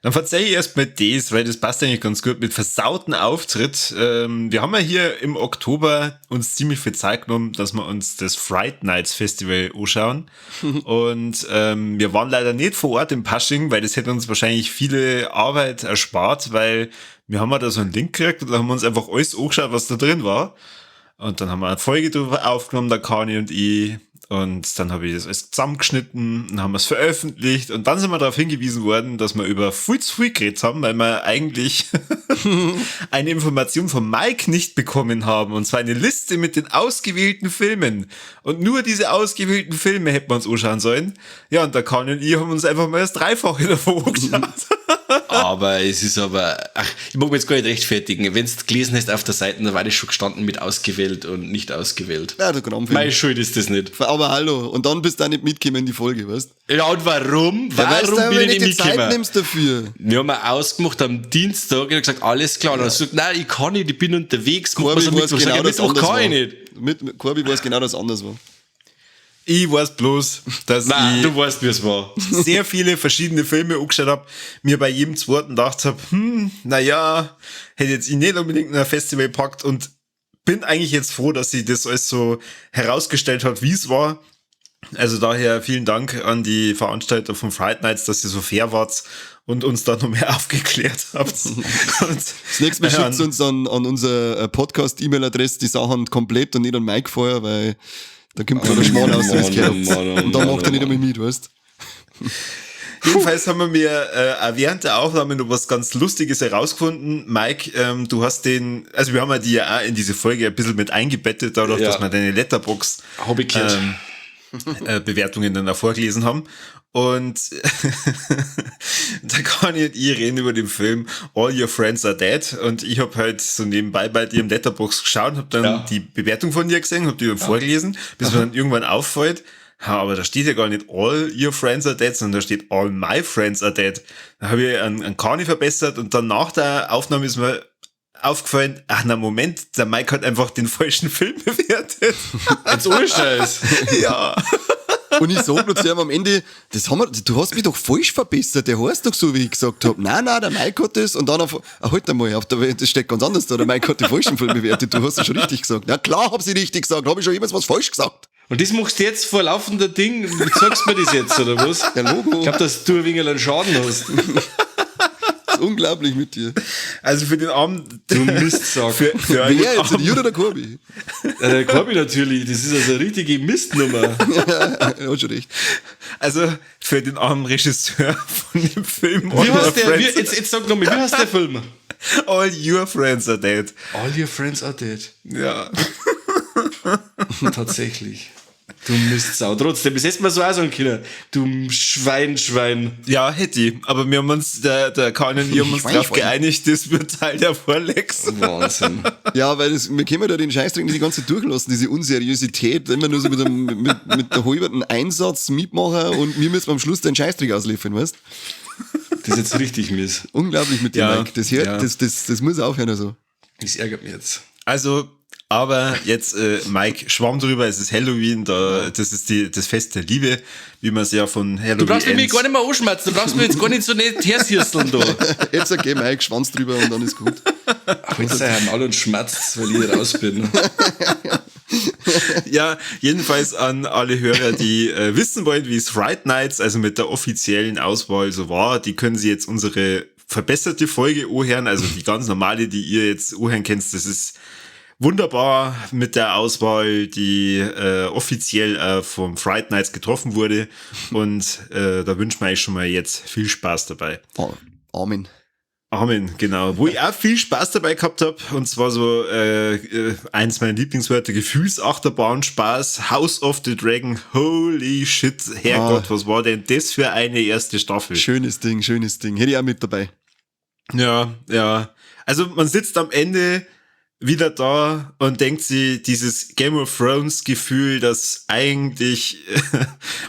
dann verzeih ich erst mal das, weil das passt eigentlich ganz gut mit versauten Auftritt. Wir haben ja hier im Oktober uns ziemlich viel Zeit genommen, dass wir uns das Fright Nights Festival anschauen. Und wir waren leider nicht vor Ort im Pasching, weil das hätte uns wahrscheinlich viele Arbeit erspart, weil wir haben ja da so einen Link gekriegt und da haben wir uns einfach alles angeschaut, was da drin war. Und dann haben wir eine Folge drüber aufgenommen, der Kani und ich. Und dann habe ich das alles zusammengeschnitten und haben es veröffentlicht. Und dann sind wir darauf hingewiesen worden, dass wir über viel zu viel geredet haben, weil wir eigentlich eine Information von Mike nicht bekommen haben. Und zwar eine Liste mit den ausgewählten Filmen. Und nur diese ausgewählten Filme hätten wir uns anschauen sollen. Ja, und der Kani und ich haben uns einfach mal das Dreifache davon angeschaut. Aber es ist aber, ach, ich mag mich jetzt gar nicht rechtfertigen. Wenn du gelesen hast auf der Seite, da war das schon gestanden mit ausgewählt und nicht ausgewählt. Ja, du Krampf. Meine Schuld ist das nicht. Aber hallo, und dann bist du auch nicht mitgekommen in die Folge, weißt? Ja, und warum? Ja, weißt Warum du, bin wenn ich du nicht die Zeit mitgekommen? nimmst dafür. Wir haben ausgemacht am Dienstag, ich hab gesagt, alles klar. Und dann hast du gesagt, nein, ich kann nicht, ich bin unterwegs. Machen Corby wir's am weiß Mittwoch. genau, Sag ich, dass Mittwoch anders kann ich war. nicht. Mit Corby weiß genau, dass anders war. Ich weiß bloß, dass Nein, ich du weißt, wie es war. sehr viele verschiedene Filme angeschaut hab, mir bei jedem zweiten gedacht hab, naja, hätte jetzt ich nicht unbedingt in ein Festival gepackt und bin eigentlich jetzt froh, dass sie das alles so herausgestellt hat, wie es war. Also daher vielen Dank an die Veranstalter von Fright Nights, dass ihr so fair wart und uns da noch mehr aufgeklärt habt. Und Das nächste Mal schickt uns an unsere Podcast-E-Mail-Adresse die Sachen komplett und nicht an Mike vorher, weil da kommt noch der Schmarrn aus, wie's Mann, gehört. Mann, oh Und da Mann, macht er oh nicht Mann. einmal mit, weißt? Jedenfalls haben wir mir auch während der Aufnahme noch was ganz Lustiges herausgefunden. Mike, du hast den, also wir haben ja die ja auch in diese Folge ein bisschen mit eingebettet, dadurch, Ja. dass wir deine Letterbox Hab ich gehört. Bewertungen dann auch vorgelesen haben. Und da kann ich und ich reden über den Film All Your Friends Are Dead. Und ich hab halt so nebenbei bei dir im Letterbox geschaut und hab dann Ja. die Bewertung von dir gesehen, hab die dann vorgelesen, bis mir dann irgendwann auffällt, ha, aber da steht ja gar nicht All Your Friends Are Dead, sondern da steht All My Friends Are Dead. Da habe ich einen Kani verbessert und dann nach der Aufnahme ist mir aufgefallen, ach na Moment, der Mike hat einfach den falschen Film bewertet. Jetzt ohne Scheiß. Ja. Und ich sag noch zu ihm am Ende, das haben wir, du hast mich doch falsch verbessert, der heißt doch so, wie ich gesagt hab. Nein, nein, der Mike hat das. Und dann auf, ah, halt einmal, auf der, das steht ganz anders da, der Mike hat den falschen Film bewertet, du hast es schon richtig gesagt. Na klar, hab sie richtig gesagt, hab ich schon jemals was falsch gesagt. Und das machst du jetzt vor laufender Ding, sagst du mir das jetzt, oder was? Ja, Logo. Ich glaub, dass du ein wenig einen Schaden hast. Das ist unglaublich mit dir. Also für den Abend. Du Mistsack. Für einen Wer jetzt, Abend, der Jürgen oder der Corby? Ja, der Corby natürlich, das ist also eine richtige Mistnummer. Ja, hat schon recht. also für den armen Regisseur von dem Film All Wie Your heißt der, wie, Friends, jetzt sag nochmal, wie heißt der Film? All Your Friends Are Dead. All Your Friends Are Dead. Ja. Tatsächlich. Du Mistsau. Trotzdem, das hättest du mir so auch sagen können. Du Schwein, Schwein. Ja, hätte ich. Aber wir haben uns, der Kahn und ich haben uns Schwein, darauf Schwein. geeinigt, das wird Teil der Vorlex. Wahnsinn. Ja, weil das, wir können ja den Scheißdreck nicht die ganze Zeit durchlassen, diese Unseriosität, immer nur so mit, dem, mit der halben Einsatz mitmachen und wir müssen am Schluss den Scheißdreck ausliefern, weißt? Das ist jetzt richtig mies. Unglaublich mit dem Ja, Mike. Das, hört, ja. das muss aufhören also. Das ärgert mich jetzt. Also, aber jetzt, Mike, schwamm drüber, es ist Halloween, da, das ist das Fest der Liebe, wie man es ja von Halloween Du brauchst mich ends. gar nicht mehr anschmerzen, du brauchst mir jetzt gar nicht so nett hersirseln da. Jetzt okay, Mike, Schwanz drüber und dann ist gut. Jetzt sei heim alle und schmerzt, weil ich raus bin. Ja, jedenfalls an alle Hörer, die wissen wollen, wie es Fright Nights, also mit der offiziellen Auswahl so war, die können sie jetzt unsere verbesserte Folge anhören, also die ganz normale, die ihr jetzt anhören kennt, das ist wunderbar mit der Auswahl, die offiziell vom Fright Nights getroffen wurde. Und da wünschen wir euch schon mal jetzt viel Spaß dabei. Oh, Amen. Amen, genau. Wo ich auch viel Spaß dabei gehabt hab, und zwar so eins meiner Lieblingswörter, Gefühlsachterbahn, Spaß, House of the Dragon, holy shit, Herrgott, was war denn das für eine erste Staffel? Schönes Ding, schönes Ding. Hätte ich auch mit dabei. Ja, ja. Also man sitzt am Ende wieder da und denkt sich, dieses Game of Thrones Gefühl, dass eigentlich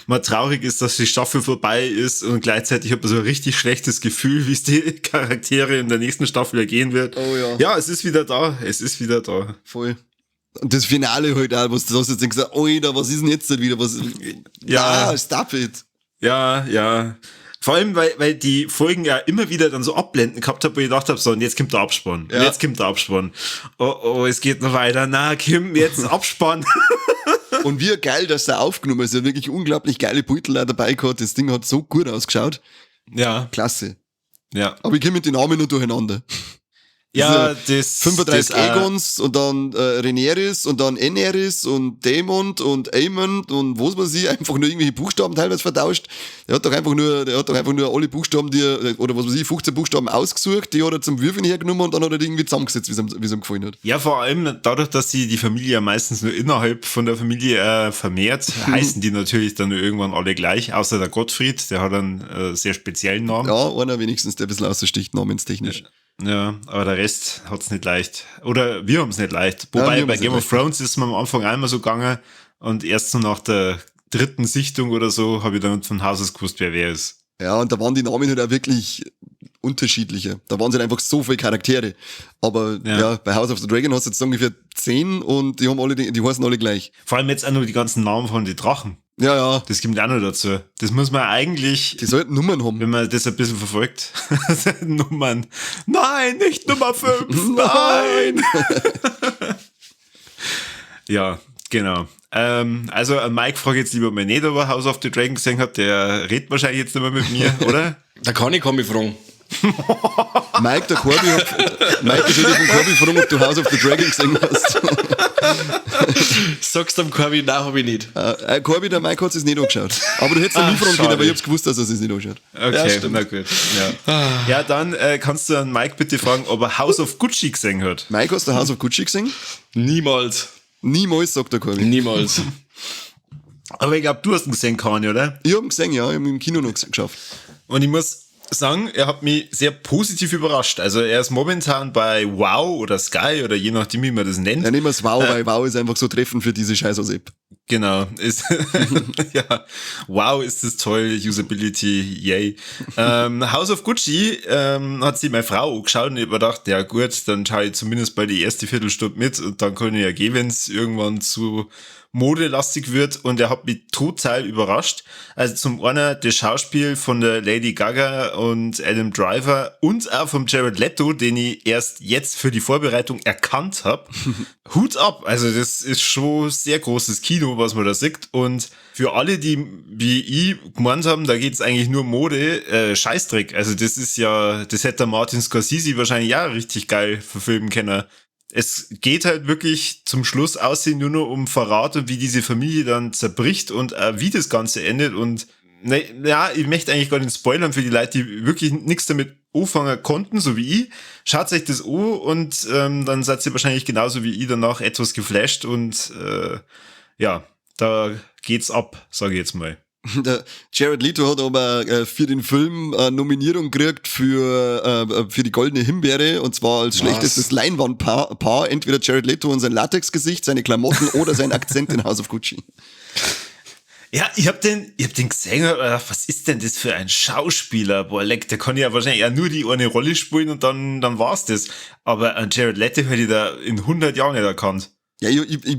man traurig ist, dass die Staffel vorbei ist und gleichzeitig hat man so ein richtig schlechtes Gefühl, wie es die Charaktere in der nächsten Staffel ergehen wird. Oh ja. Ja, es ist wieder da. Es ist wieder da. Voll. Und das Finale halt auch, was du hast jetzt gesagt, Alter, was ist denn jetzt denn wieder? Was, Ja. Ah, stop it. Ja, ja. Vor allem, weil die Folgen ja immer wieder dann so Abblenden gehabt habe, wo ich gedacht habe, so, und jetzt kommt der Abspann. Ja. Und jetzt kommt der Abspann. Oh, oh, es geht noch weiter. Na, Kim, jetzt Abspann. Und wie geil, dass er aufgenommen ist. Er hat wirklich unglaublich geile Beutel auch dabei gehabt. Das Ding hat so gut ausgeschaut. Ja. Klasse. Ja. Aber ich komme mit den Namen nur durcheinander. Ja, das 35 das Aegons und dann Rhaenyra und dann Aenerys und Daemon und Aemond und was weiß ich, einfach nur irgendwelche Buchstaben teilweise vertauscht. Der hat doch einfach nur, der hat doch einfach nur alle Buchstaben, die er, oder was weiß ich, 15 Buchstaben ausgesucht, die hat er zum Würfeln hergenommen und dann hat er die irgendwie zusammengesetzt, wie es ihm gefallen hat. Ja, vor allem dadurch, dass sie die Familie ja meistens nur innerhalb von der Familie vermehrt, heißen die natürlich dann irgendwann alle gleich, außer der Gottfried, der hat einen sehr speziellen Namen. Ja, einer wenigstens, der ein bisschen aussticht, namenstechnisch. Ja, aber der Rest hat's nicht leicht. Oder wir haben's nicht leicht. Wobei ja, bei Game of Thrones ist mir am Anfang einmal so gegangen und erst so nach der dritten Sichtung oder so habe ich dann von Haus aus gewusst, wer ist. Ja, und da waren die Namen halt auch wirklich unterschiedlicher. Da waren es halt einfach so viele Charaktere. Aber ja, bei House of the Dragon hast du jetzt ungefähr 10 und die haben alle, die heißen alle gleich. Vor allem jetzt auch noch die ganzen Namen von den Drachen. Ja, ja. Das kommt auch noch dazu. Das muss man eigentlich. Die sollten Nummern haben. Wenn man das ein bisschen verfolgt. Nummern. Nein, nicht Nummer 5. Nein! Ja, genau. Also Mike frage jetzt lieber mal nicht, ob er House of the Dragon gesehen hat. Der redet wahrscheinlich jetzt nicht mehr mit mir, oder? Da kann ich mich fragen. Mike, der Corby hat, Mike, ich soll dich von Corby fragen, ob du House of the Dragon gesehen hast. Sagst du am Corby, nein, hab ich nicht. Corby, der Mike hat es nicht angeschaut. Aber du hättest ja mich fragen können, aber ich hab's gewusst, dass er es nicht anschaut. Okay, ja, na gut. Ja, ja, dann kannst du an Mike bitte fragen, ob er House of Gucci gesehen hat. Mike, hast du House of Gucci gesehen? Niemals. Niemals, sagt der Corby. Niemals. Aber ich glaube, du hast ihn gesehen, Kani, oder? Ich hab ihn gesehen, ja. Ich hab ihn im Kino noch geschafft. Und ich muss sagen, er hat mich sehr positiv überrascht. Also er ist momentan bei Wow oder Sky oder je nachdem, wie man das nennt. Ja, nehmen wir es Wow, weil Wow ist einfach so treffend für diese scheiß App. Genau. Ist, ja, wow, ist das toll, Usability, yay. House of Gucci hat sich meine Frau angeschaut und ich hab mir gedacht, ja gut, dann schaue ich zumindest bei die erste Viertelstunde mit und dann kann ich ja gehen, wenn es irgendwann zu modelastig wird, und er hat mich total überrascht. Also zum einen das Schauspiel von der Lady Gaga und Adam Driver und auch vom Jared Leto, den ich erst jetzt für die Vorbereitung erkannt hab. Hut ab! Also das ist schon sehr großes Kino, was man da sieht. Und für alle, die wie ich gemeint haben, da geht's eigentlich nur Mode, Scheißdreck. Also das ist ja, das hätte der Martin Scorsese wahrscheinlich auch richtig geil verfilmen können. Es geht halt wirklich zum Schluss aussehen nur noch um Verrat und wie diese Familie dann zerbricht und wie das Ganze endet. Und ne, ja, ich möchte eigentlich gar nicht spoilern für die Leute, die wirklich nichts damit anfangen konnten, so wie ich. Schaut euch das an und dann seid ihr wahrscheinlich genauso wie ich danach etwas geflasht und ja, da geht's ab, sage ich jetzt mal. Der Jared Leto hat aber für den Film Nominierung gekriegt für die Goldene Himbeere, und zwar als schlechtestes Leinwandpaar, Paar, entweder Jared Leto und sein Latexgesicht, seine Klamotten oder sein Akzent in House of Gucci. Ja, ich hab den gesehen und gedacht, was ist denn das für ein Schauspieler? Boah, leck, der kann ja wahrscheinlich auch nur die eine Rolle spielen und dann war's das. Aber an Jared Leto hätte ich da in 100 Jahren nicht erkannt. Ja,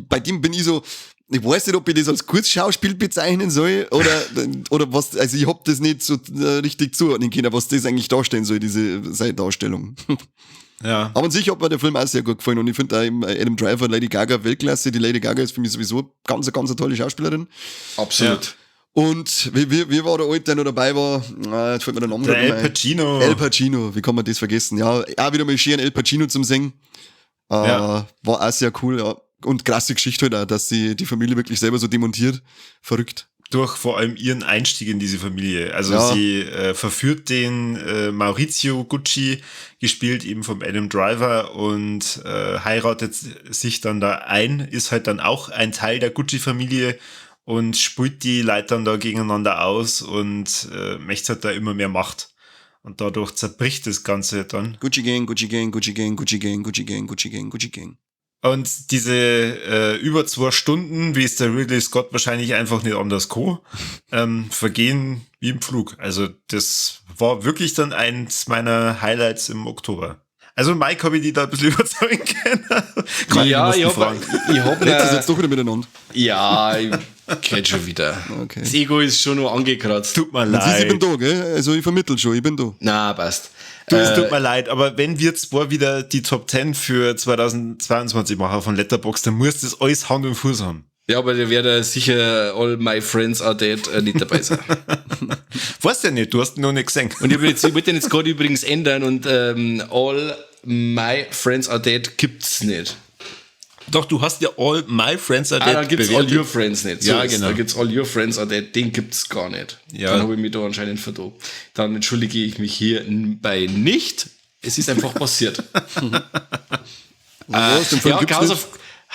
bei dem bin ich so, ich weiß nicht, ob ich das als Kurzschauspiel bezeichnen soll oder was, also ich hab das nicht so richtig zuordnen können, was das eigentlich darstellen soll, seine Darstellung. Ja. Aber an sich hat mir der Film auch sehr gut gefallen und ich finde auch Adam Driver, Lady Gaga Weltklasse. Die Lady Gaga ist für mich sowieso ganz, ganz eine tolle Schauspielerin. Absolut. Ja. Und wie war der Alte, der noch dabei war? Jetzt fällt mir der Name der El Pacino. El Pacino, wie kann man das vergessen? Ja, auch wieder mal schön El Pacino zum Singen. Ja. War auch sehr cool, ja. Und krasse Geschichte halt auch, dass sie die Familie wirklich selber so demontiert. Verrückt. Durch vor allem ihren Einstieg in diese Familie. Also ja. Sie verführt den Maurizio Gucci, gespielt eben vom Adam Driver, und heiratet sich dann da ein, ist halt dann auch ein Teil der Gucci-Familie und spielt die Leute dann da gegeneinander aus und möchte halt da immer mehr Macht. Und dadurch zerbricht das Ganze dann. Gucci Gang, Gucci Gang, Gucci Gang, Gucci Gang, Gucci Gang, Gucci Gang, Gucci Gang. Und diese über 2 Stunden, wie es der Ridley Scott wahrscheinlich einfach nicht anders kann, vergehen wie im Flug. Also das war wirklich dann eins meiner Highlights im Oktober. Also Mike, habe ich die da ein bisschen überzeugen können? Ja, ich hab das jetzt doch wieder miteinander. Ja, ich kenn schon wieder. Okay. Das Ego ist schon noch angekratzt. Tut mir leid. Ich bin da, gell? Also ich vermittel schon, ich bin da. Na, passt. Du, es tut mir leid, aber wenn wir zwar wieder die Top 10 für 2022 machen von Letterboxd, dann muss das alles Hand und Fuß haben. Ja, aber da werde sicher All My Friends Are Dead nicht dabei sein. Weißt du ja nicht, du hast ihn noch nicht gesehen. Und ich wollte den jetzt gerade übrigens ändern und All My Friends Are Dead gibt's nicht. Doch, du hast ja All My Friends Are Dead. Ah, dann gibt's bewertet. All Your Friends nicht. So ja, genau. Da gibt's All Your Friends Are Dead, den gibt's gar nicht. Ja. Dann habe ich mich da anscheinend vertan. Dann entschuldige ich mich hier bei nicht. Es ist einfach passiert. Ja, ja,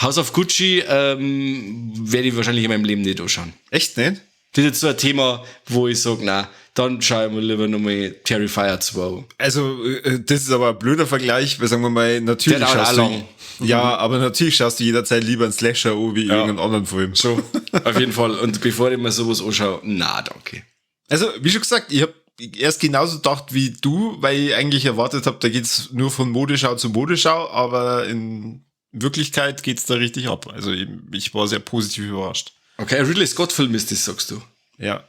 House of Gucci werde ich wahrscheinlich in meinem Leben nicht anschauen. Echt nicht? Das ist jetzt so ein Thema, wo ich sage, na, dann schaue ich mir lieber nochmal Terrifier 2. Also, das ist aber ein blöder Vergleich, weil sagen wir mal, natürlich schaust du. Ja, aber natürlich schaust du jederzeit lieber einen Slasher an wie irgendeinen anderen Film. So, auf jeden Fall. Und bevor ich mir sowas anschaue, na, danke. Also, wie schon gesagt, ich habe erst genauso gedacht wie du, weil ich eigentlich erwartet habe, da geht's nur von Modeschau zu Modeschau, aber in Wirklichkeit geht's da richtig ab. Also, ich war sehr positiv überrascht. Okay, Ridley Scott-Film ist das, sagst du? Ja.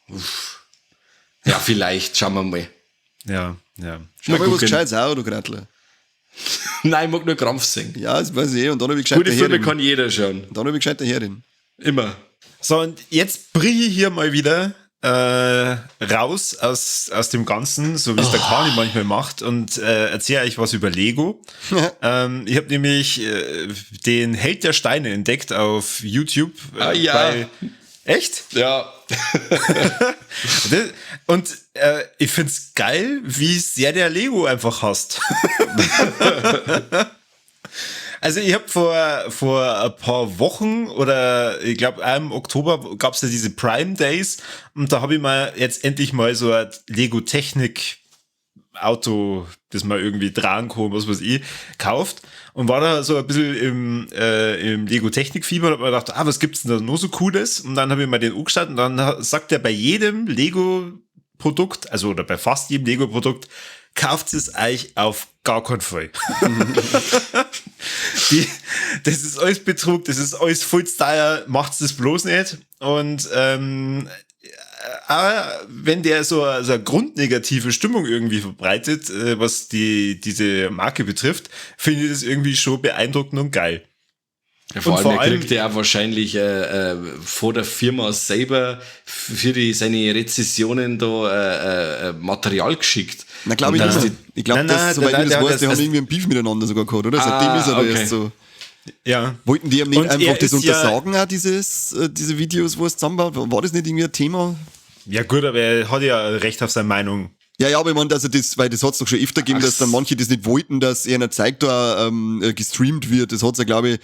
Uff. Ja, vielleicht, schauen wir mal. Ja, ja. Schau mal was Gescheites auch, du Gratler. Nein, ich mag nur Krampf singen. Ja, das weiß ich eh. Und dann habe ich gescheit Gute Filme kann jeder schauen. Und dann habe ich gescheit daherin. Immer. So, und jetzt brich ich hier mal wieder raus aus dem Ganzen, so wie es der Kani manchmal macht, und erzähle euch was über Lego. Ich habe nämlich den Held der Steine entdeckt auf YouTube. Ja. Echt? Ja. Und ich find's geil, wie sehr der Lego einfach hasst. Also ich habe vor ein paar Wochen oder ich glaube im Oktober gab's ja diese Prime Days und da habe ich mal jetzt endlich mal so ein Lego Technik Auto, das mal irgendwie dran kam, was weiß ich, kauft und war da so ein bisschen im Lego Technik Fieber und hab mir gedacht, was gibt's denn da noch so Cooles? Und dann habe ich mal den angeschaut und dann sagt er bei jedem Lego Produkt, also oder bei fast jedem Lego Produkt, kauft es euch auf gar keinen Fall. Das ist alles Betrug, das ist alles voll teuer, macht's das bloß nicht. Und aber wenn der so eine grundnegative Stimmung irgendwie verbreitet, was diese Marke betrifft, finde ich das irgendwie schon beeindruckend und geil. Ja, vor allem kriegt er wahrscheinlich vor der Firma selber für seine Rezessionen da Material geschickt. Na, glaube ich nicht. Ich glaube, soweit ich das weiß, die haben irgendwie einen Beef miteinander sogar gehabt, oder? Seitdem ist er da erst so. Ja. Wollten die ihm nicht einfach das untersagen, auch diese Videos, wo es zusammenbaut? War das nicht irgendwie ein Thema? Ja gut, aber er hat ja Recht auf seine Meinung. Ja, ja, aber ich meine, also das, weil das hat es doch schon öfter gegeben, dass dann manche das nicht wollten, dass er einer zeigt, da gestreamt wird. Das hat's ja, glaube ich,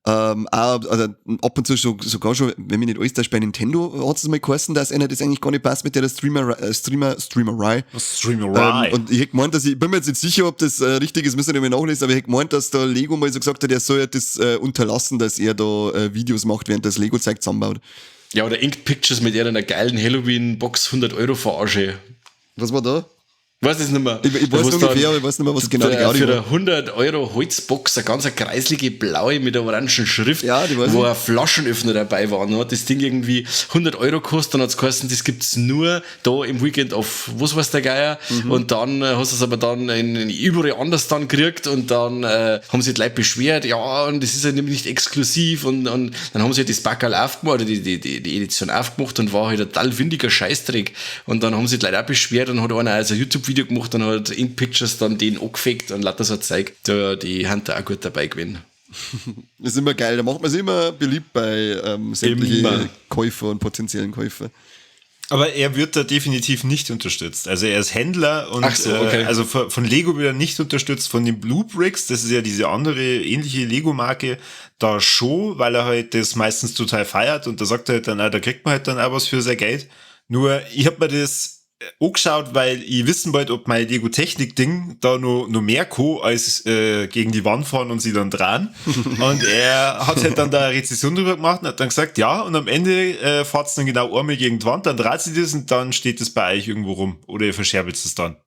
auch, also ab und zu sogar schon, wenn mich nicht alles täuscht, bei Nintendo hat es mal geheißen, dass einer das eigentlich gar nicht passt mit der Streamerei. Streamerei. Und ich hätte gemeint, dass ich bin mir jetzt nicht sicher, ob das richtig ist, müssen wir nicht mehr nachlesen, aber ich hätte gemeint, dass da Lego mal so gesagt hat, er soll ja das unterlassen, dass er da Videos macht, während das Lego-Zeug zusammenbaut. Ja, oder Ink Pictures mit einer geilen Halloween-Box 100 Euro Verarsche. Was war da? Weiß es nicht mehr. Ich weiß ungefähr, aber ich weiß nicht mehr, was genau die Gaudi für war. eine 100 Euro Holzbox, eine ganz kreislige blaue mit der orangen Schrift, ja, die weiß wo ich. ein Flaschenöffner dabei war. Und dann hat das Ding irgendwie 100 Euro gekostet, dann hat es geheißen, das gibt's nur da im Weekend auf, was weiß der Geier. Mhm. Und dann hast du es aber dann in überall anders dann gekriegt und dann haben sich die Leute beschwert, ja, und das ist ja nämlich nicht exklusiv und dann haben sie halt das Backerl aufgemacht, oder die Edition aufgemacht und war halt ein total windiger Scheißdreck. Und dann haben sich die Leute auch beschwert und hat einer also YouTube Video gemacht und hat Ink Pictures dann den angefegt und lauter so Zeug. Da, die haben da auch gut dabei gewesen. Das ist immer geil, da macht man sich immer beliebt bei sämtlichen Käufer und potenziellen Käufer. Aber er wird da definitiv nicht unterstützt. Also er ist Händler und Ach so, okay. Also von Lego wird er nicht unterstützt, von den Blue Bricks, das ist ja diese andere ähnliche Lego-Marke, da schon, weil er halt das meistens total feiert und da sagt er halt dann, da kriegt man halt dann auch was für sein Geld. Nur ich habe mir das angeschaut, weil ich wissen wollte, ob mein Lego-Technik-Ding da noch mehr kann, als gegen die Wand fahren und sie dann dran. Und er hat halt dann da eine Rezession drüber gemacht und hat dann gesagt, ja, und am Ende fahrt es dann genau einmal gegen die Wand, dann dreht sie das und dann steht es bei euch irgendwo rum. Oder ihr verscherbelt es dann.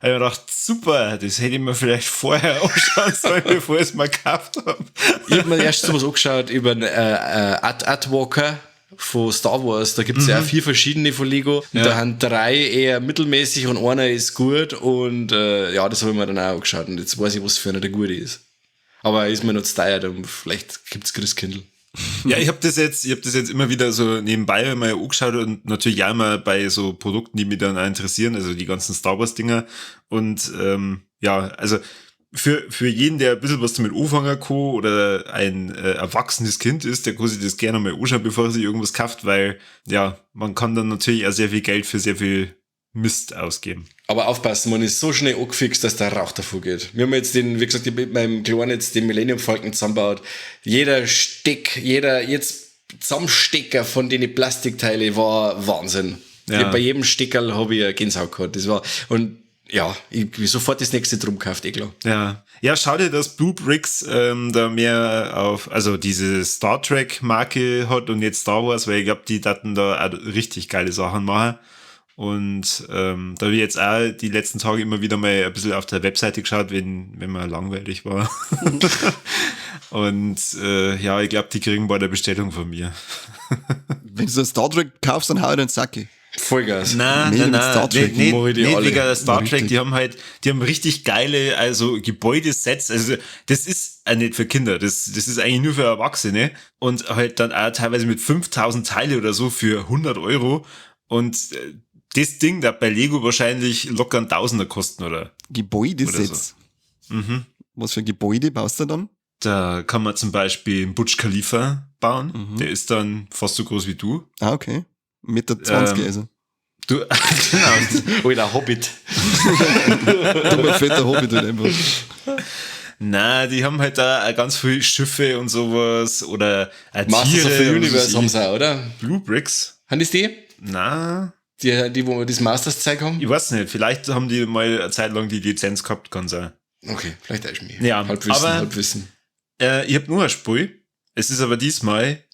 Da hab ich mir gedacht, super, das hätte ich mir vielleicht vorher anschauen sollen, bevor ich es mal gekauft habe. Ich hab mir erst sowas angeschaut über einen Ad-Walker von Star Wars, da gibt es ja auch 4 verschiedene von Lego. Und da haben 3 eher mittelmäßig und einer ist gut und ja, das habe ich mir dann auch angeschaut und jetzt weiß ich, was für einer der gute ist. Aber ist mir noch zu teuer, dann vielleicht gibt es Christkindl. Ja, ich habe das jetzt immer wieder so nebenbei mal angeschaut und natürlich auch immer bei so Produkten, die mich dann auch interessieren, also die ganzen Star Wars Dinger und ja, also Für jeden, der ein bisschen was damit anfangen kann oder ein erwachsenes Kind ist, der kann sich das gerne mal anschauen, bevor er sich irgendwas kauft, weil, ja, man kann dann natürlich auch sehr viel Geld für sehr viel Mist ausgeben. Aber aufpassen, man ist so schnell angefixt, dass der Rauch davor geht. Wir haben jetzt den, wie gesagt, ich hab mit meinem Kleinen jetzt den Millennium Falcon zusammengebaut. Jeder Steck, jeder jetzt Zusammenstecker von den Plastikteile war Wahnsinn. Ja. Ich hab bei jedem Steckerl hab ich eine Gänsehaut gehabt. Das war, und ja, ich hab sofort das nächste drum gekauft, eh klar. Ja. Ja, schau dir, dass BlueBrixx da mehr auf, also diese Star Trek Marke hat und jetzt Star Wars, weil ich glaub, die daten da auch richtig geile Sachen machen. Und da habe ich jetzt auch die letzten Tage immer wieder mal ein bisschen auf der Webseite geschaut, wenn man langweilig war. Und ja, ich glaub, die kriegen bei der Bestellung von mir. Wenn du so Star Trek kaufst, dann hau ich den Sack. Vollgas. Nein, Nee, nein, mit nein. Star Trek Nee, mach ich die nee, alle. wegen der Star Trek, Richtig. die haben halt, die haben richtig geile, also Gebäudesets. Also das ist auch nicht für Kinder, das ist eigentlich nur für Erwachsene. Und halt dann auch teilweise mit 5000 Teile oder so für 100 Euro. Und das Ding da bei Lego wahrscheinlich locker ein Tausender kosten, oder? Gebäudesets. Oder so. Mhm. Was für ein Gebäude baust du dann? Da kann man zum Beispiel einen Burj Khalifa bauen. Mhm. Der ist dann fast so groß wie du. Ah, okay. Meter zwanzig, also. Du, genau. Oder Hobbit. Dummer, fetter Hobbit halt einfach. Na, die haben halt da auch ganz viele Schiffe und sowas oder auch Masters Tiere of the und Universe so. haben sie auch, oder? BlueBrixx? Haben das die? Na, Die, wo wir das Masters-Zeug haben? ich weiß nicht. Vielleicht haben die mal eine Zeit lang die Lizenz gehabt, kann sein. Okay, vielleicht täusche ich mich. Ja, Halbwissen, aber Halbwissen. Ich hab nur ein Spiel. Es ist aber diesmal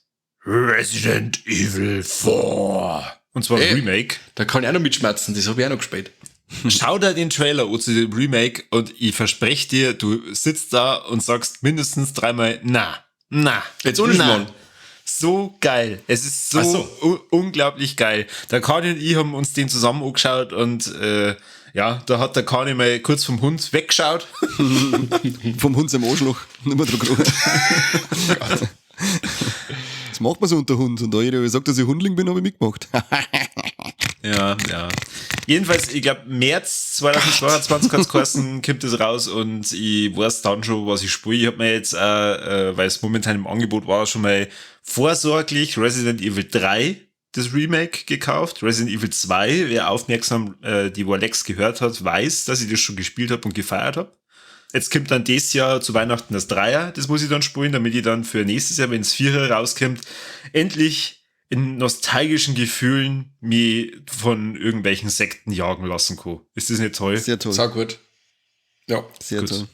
Resident Evil 4. Und zwar Ey. Remake. Da kann ich auch noch mitschmerzen, das hab ich auch noch gespielt. Schau dir den Trailer an zu dem Remake und ich verspreche dir, du sitzt da und sagst mindestens dreimal, na, na. Jetzt ohne na. Schmarrn. So geil. Es ist so, Ach so. unglaublich geil. Der Kani und ich haben uns den zusammen angeschaut und ja, da hat der Kani mal kurz vom Hund weggeschaut. Vom Hund seinem Arschloch. Nicht mehr dran gerochen. Das macht man so unter Hund. Und da jeder sagt, dass ich Hundling bin, habe ich mitgemacht. Ja, ja. Jedenfalls, ich glaub, März 2022 hat's geheißen, kommt das raus und ich weiß dann schon, was ich spiele. Ich hab mir jetzt auch, weil es momentan im Angebot war, schon mal vorsorglich Resident Evil 3, das Remake, gekauft. Resident Evil 2, wer aufmerksam die Warlex gehört hat, weiß, dass ich das schon gespielt hab und gefeiert hab. Jetzt kommt dann dieses Jahr zu Weihnachten das Dreier, das muss ich dann spielen, damit ich dann für nächstes Jahr, wenn's Vierer rauskommt, endlich in nostalgischen Gefühlen mich von irgendwelchen Sekten jagen lassen kann. Ist das nicht toll? Sehr toll. Sau gut. Ja. Sehr gut. toll.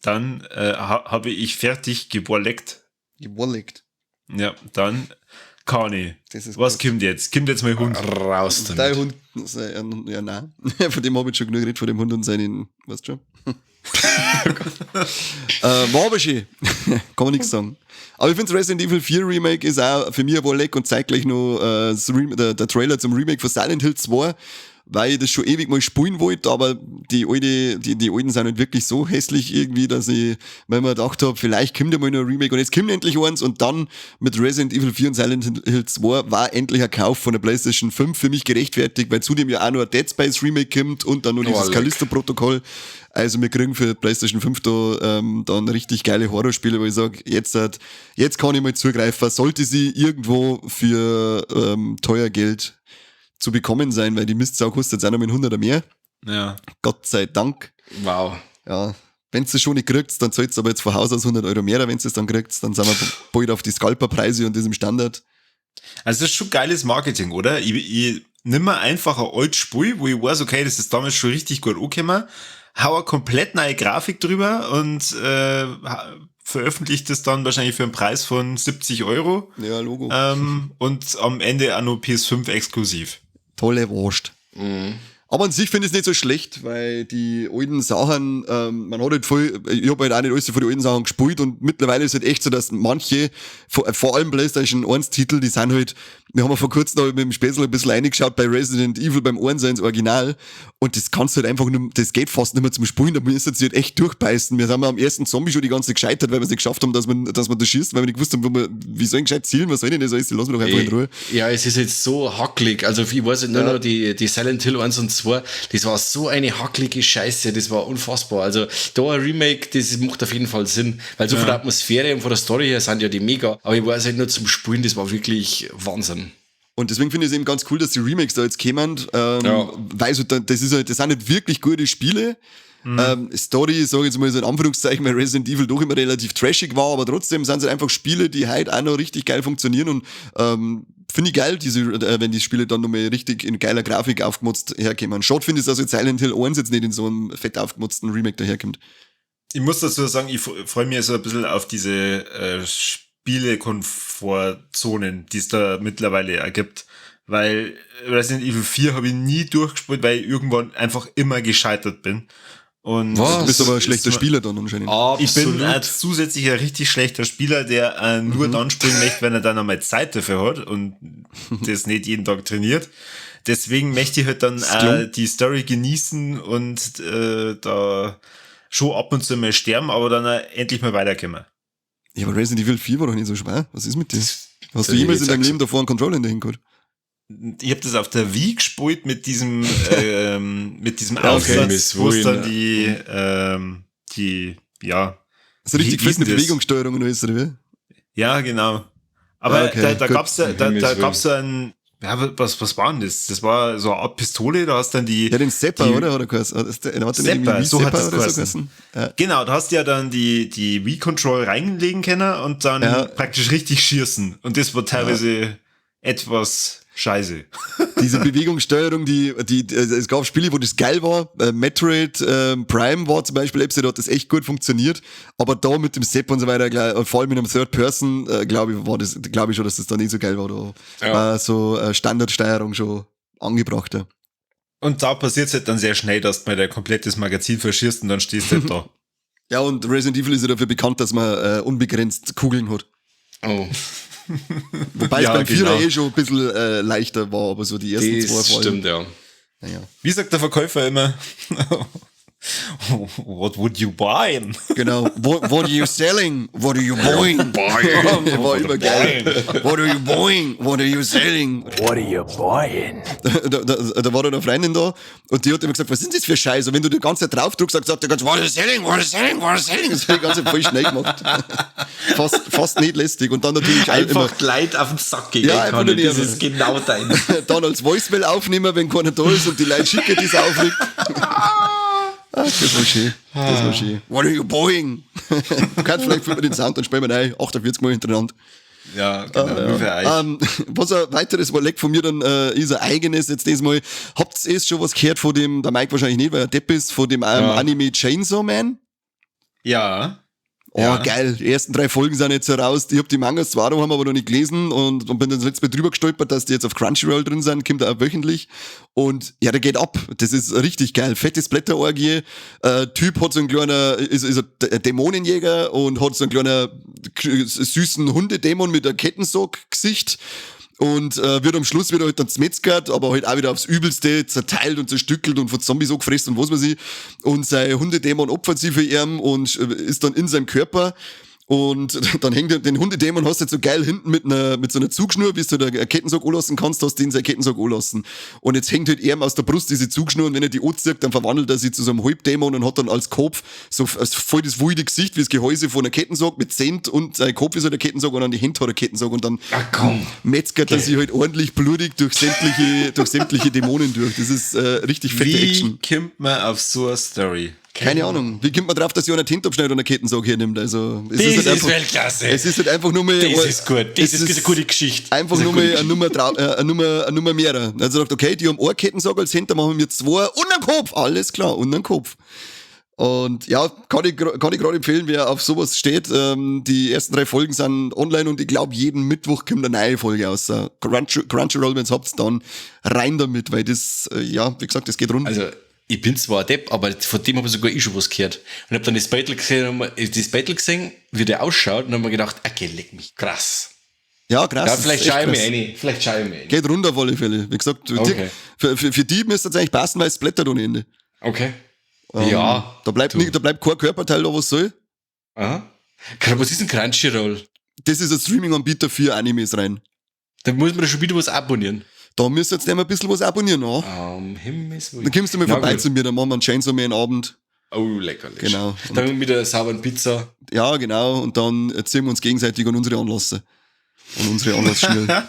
Dann habe ich fertig gewarleckt. Gewarleckt. Ja, dann Kani. Das ist Was gut. kommt jetzt? Kommt jetzt mein Hund? Raus damit. Dein Hund, ja, nein. Von dem habe ich schon genug geredet, von dem Hund und seinen, weißt du schon? War aber schön. Kann man nichts sagen. Aber ich finde, Resident Evil 4 Remake ist auch für mich ein Warleck und zeigt gleich noch der Trailer zum Remake von Silent Hill 2, weil ich das schon ewig mal spielen wollte, aber die alten sind halt wirklich so hässlich irgendwie, dass ich, weil mir gedacht hab, vielleicht kommt ja mal noch ein Remake und jetzt kommt endlich eins und dann mit Resident Evil 4 und Silent Hill 2 war endlich ein Kauf von der PlayStation 5 für mich gerechtfertigt, weil zudem ja auch noch ein Dead Space Remake kommt und dann noch dieses Oh, leck. Callisto-Protokoll. Also wir kriegen für PlayStation 5 da dann richtig geile Horrorspiele, wo ich sag, jetzt kann ich mal zugreifen, sollte sie irgendwo für teuer Geld zu bekommen sein, weil die Mistsau kostet jetzt auch noch mit 100er mehr. Ja. Gott sei Dank. Wow. Ja. Wenn's es schon nicht kriegt, dann zahlt's aber jetzt von Haus aus 100 Euro mehr, wenn's es dann kriegt, dann sind wir bald auf die Scalper-Preise und diesem Standard. Also das ist schon geiles Marketing, oder? Ich nimm mir einfach ein altes Spiel, wo ich weiß, okay, das ist damals schon richtig gut angekommen, hau eine komplett neue Grafik drüber und veröffentlicht das dann wahrscheinlich für einen Preis von 70 Euro. Ja, Logo. Und am Ende auch noch PS5 exklusiv. Tolle Wurst. Mhm. Aber an sich finde ich es nicht so schlecht, weil die alten Sachen, man hat halt voll, ich hab halt auch nicht alles von den alten Sachen gespielt und mittlerweile ist es halt echt so, dass manche, vor allem PlayStation 1 Titel, die sind halt, Wir haben ja vor kurzem noch mit dem Spätzle ein bisschen reingeschaut bei Resident Evil beim 1 ins Original und das kannst du halt einfach nicht, das geht fast nicht mehr zum Spielen, da müssen sie halt echt durchbeißen. Wir sind am ersten Zombie schon die ganze Zeit gescheitert, weil wir es nicht geschafft haben, dass man das schießt, weil wir nicht gewusst haben, wie soll ich gescheit zielen, was soll denn das alles, lass mich doch einfach in Ruhe. Ja, es ist jetzt so hackelig, also ich weiß nicht, nur noch die Silent Hill 1 und 2, das war so eine hackelige Scheiße, das war unfassbar. Also da ein Remake, das macht auf jeden Fall Sinn, weil so von der Atmosphäre und von der Story her sind ja die mega, aber ich weiß halt nur zum Spielen, das war wirklich Wahnsinn. Und deswegen finde ich es eben ganz cool, dass die Remakes da jetzt kommen, weil so, das ist halt, das sind nicht wirklich gute Spiele. Story, sag ich jetzt mal so in Anführungszeichen, weil Resident Evil doch immer relativ trashig war, aber trotzdem sind es halt einfach Spiele, die halt auch noch richtig geil funktionieren und finde ich geil, wenn die Spiele dann nochmal richtig in geiler Grafik aufgemotzt herkommen. Schade finde ich, dass jetzt Silent Hill 1 jetzt nicht in so einem fett aufgemotzten Remake daherkommt. Ich muss dazu sagen, ich freue mich so ein bisschen auf diese Spiele-Komfortzonen, die es da mittlerweile ergibt. Weil Resident Evil 4 habe ich nie durchgespielt, weil ich irgendwann einfach immer gescheitert bin. Und was? Du bist aber ein schlechter Spieler dann anscheinend. Absolut. Ich bin ein zusätzlich ein richtig schlechter Spieler, der nur dann spielen möchte, wenn er dann einmal Zeit dafür hat und das nicht jeden Tag trainiert. Deswegen möchte ich halt dann die Story genießen und da schon ab und zu mal sterben, aber dann endlich mal weiterkommen. Ja, aber Resident Evil 4 war doch nicht so schwer. Was ist mit dir? Hast du jemals in deinem Leben davor einen Controller in der Hand gehabt? Ich hab das auf der Wii gespielt mit diesem, mit diesem Aufsatz, wo es dann die, ja. So richtig fest mit Bewegungssteuerung und alles, oder wie? Ja, genau. Aber okay, da gab's da gab's ein, ja, was war denn das? Das war so eine Art Pistole, da hast dann die... Ja, den Zapper, oder? Hat er geheißen? Zapper, so hat das geheißen. Ja. Genau, da hast du ja dann die Wii-Control reinlegen können und dann praktisch richtig schießen. Und das war teilweise etwas scheiße. Diese Bewegungssteuerung, es gab Spiele, wo das geil war. Metroid Prime war zum Beispiel, da hat das echt gut funktioniert. Aber da mit dem Zap und so weiter, vor allem mit einem Third Person, glaube ich, glaube ich schon, dass das da nicht so geil war. Da war so Standardsteuerung schon angebrachter. Und da passiert es halt dann sehr schnell, dass du mal dein komplettes Magazin verschießt und dann stehst du halt da. Ja, und Resident Evil ist ja dafür bekannt, dass man unbegrenzt Kugeln hat. Oh. Wobei es beim Vierer eh schon ein bisschen leichter war, aber so die ersten zwei Folgen. Stimmt, ja. Naja. Wie sagt der Verkäufer immer? What would you buy? Genau. What are you selling? What are you buying? War immer geil. What are you buying? What are you selling? What are you buying? Da war dann eine Freundin da und die hat immer gesagt, was ist das für Scheiße? Und wenn du die ganze Zeit drauf drückst, sagt der ganz, what are you selling? What are you selling? What are you selling? Das hat die ganze Zeit voll schnell gemacht. Fast nicht lästig. Und dann natürlich einfach immer Leid auf den Sack gehen. Ja, einfach nur das ist genau dein. Dann als Voicemail aufnehmen, wenn keiner da ist und die Leute schicken, die es auflegt. Ah, das war schön. Das war schön. What are you buying? Du kannst vielleicht über den Sound, dann spielen wir rein 48 Mal hintereinander. Ja, genau. Nur für euch. Was ein weiteres Leck von mir dann ist ein eigenes jetzt diesmal. Habt ihr schon was gehört von dem, der Mike wahrscheinlich nicht, weil er Depp ist, von dem Anime Chainsaw Man? Ja. Oh, ja. Geil. Die ersten 3 Folgen sind jetzt heraus. Ich hab die Mangas zwar noch, haben aber noch nicht gelesen und bin dann das letzte Mal drüber gestolpert, dass die jetzt auf Crunchyroll drin sind, kommt auch wöchentlich. Und ja, der geht ab. Das ist richtig geil. Fettes Blätterorgie. Typ hat so ein kleiner, ist ein Dämonenjäger und hat so einen kleinen süßen Hundedämon mit einem Kettensack-Gesicht. Und wird am Schluss wieder halt dann zmetzgert, aber halt auch wieder aufs Übelste zerteilt und zerstückelt und von Zombies angefressen und was weiß ich. Und sein Hundedämon opfert sich für ihn und ist dann in seinem Körper. Und dann hängt er, den Hundedämon hast du jetzt so geil hinten mit so einer Zugschnur, bis du da einen Kettensack anlassen kannst, hast du den seinen Kettensack anlassen. Und jetzt hängt halt ihm aus der Brust diese Zugschnur und wenn er die anzieht, dann verwandelt er sich zu so einem Halbdämon und hat dann als Kopf so voll das wilde Gesicht wie das Gehäuse von einer Kettensack mit Zent und sein Kopf ist halt der Kettensack und an die Hände hat er Kettensack und dann metzgert er sich halt ordentlich blutig durch sämtliche Dämonen durch. Das ist richtig fette Action. Wie kommt man auf so eine Story? Keine Ahnung. Wie kommt man drauf, dass sich einer Tint abschneidet und einen Kettensack hernimmt? Also, es das ist, halt einfach, Weltklasse. Es ist halt einfach nur mehr. Das ist gut. Das ist eine gute Geschichte. Einfach nur mehr eine Nummer mehr. Also sagt, okay, die haben einen Kettensack als Hände, machen wir 2 und einen Kopf. Alles klar, und einen Kopf. Und ja, kann ich gerade empfehlen, wer auf sowas steht. Die ersten 3 Folgen sind online und ich glaube, jeden Mittwoch kommt eine neue Folge raus. Crunchyroll, wenn's habt, dann rein damit, weil das, ja, wie gesagt, das geht rund. Also, ich bin zwar ein Depp, aber von dem habe ich sogar ich schon was gehört. Und hab dann das Battle gesehen, wie der ausschaut, und hab mir gedacht, okay, leck mich, krass. Ja, krass. Ja, vielleicht schaue ich mir rein. Vielleicht schaue ich mir rein. Geht runter auf alle Fälle. Wie gesagt, Okay. Dirk, für die müsste es eigentlich passen, weil es blättert ohne Ende. Okay. Ja. Da bleibt, nicht, da bleibt kein Körperteil da, was soll. Aha. Was ist ein Crunchyroll? Das ist ein Streaming-Anbieter für Animes rein. Da muss man schon wieder was abonnieren. Da müsst ihr jetzt einmal ein bisschen was abonnieren, ja. Himmels Willen. Dann kommst du mal Na vorbei gut. zu mir, dann machen wir einen Chainsaw Man Abend. Oh, lecker, lecker. Genau. Dann mit der sauberen Pizza. Ja, genau. Und dann ziehen wir uns gegenseitig an unsere Anlasser. An unsere Anlassschnüre.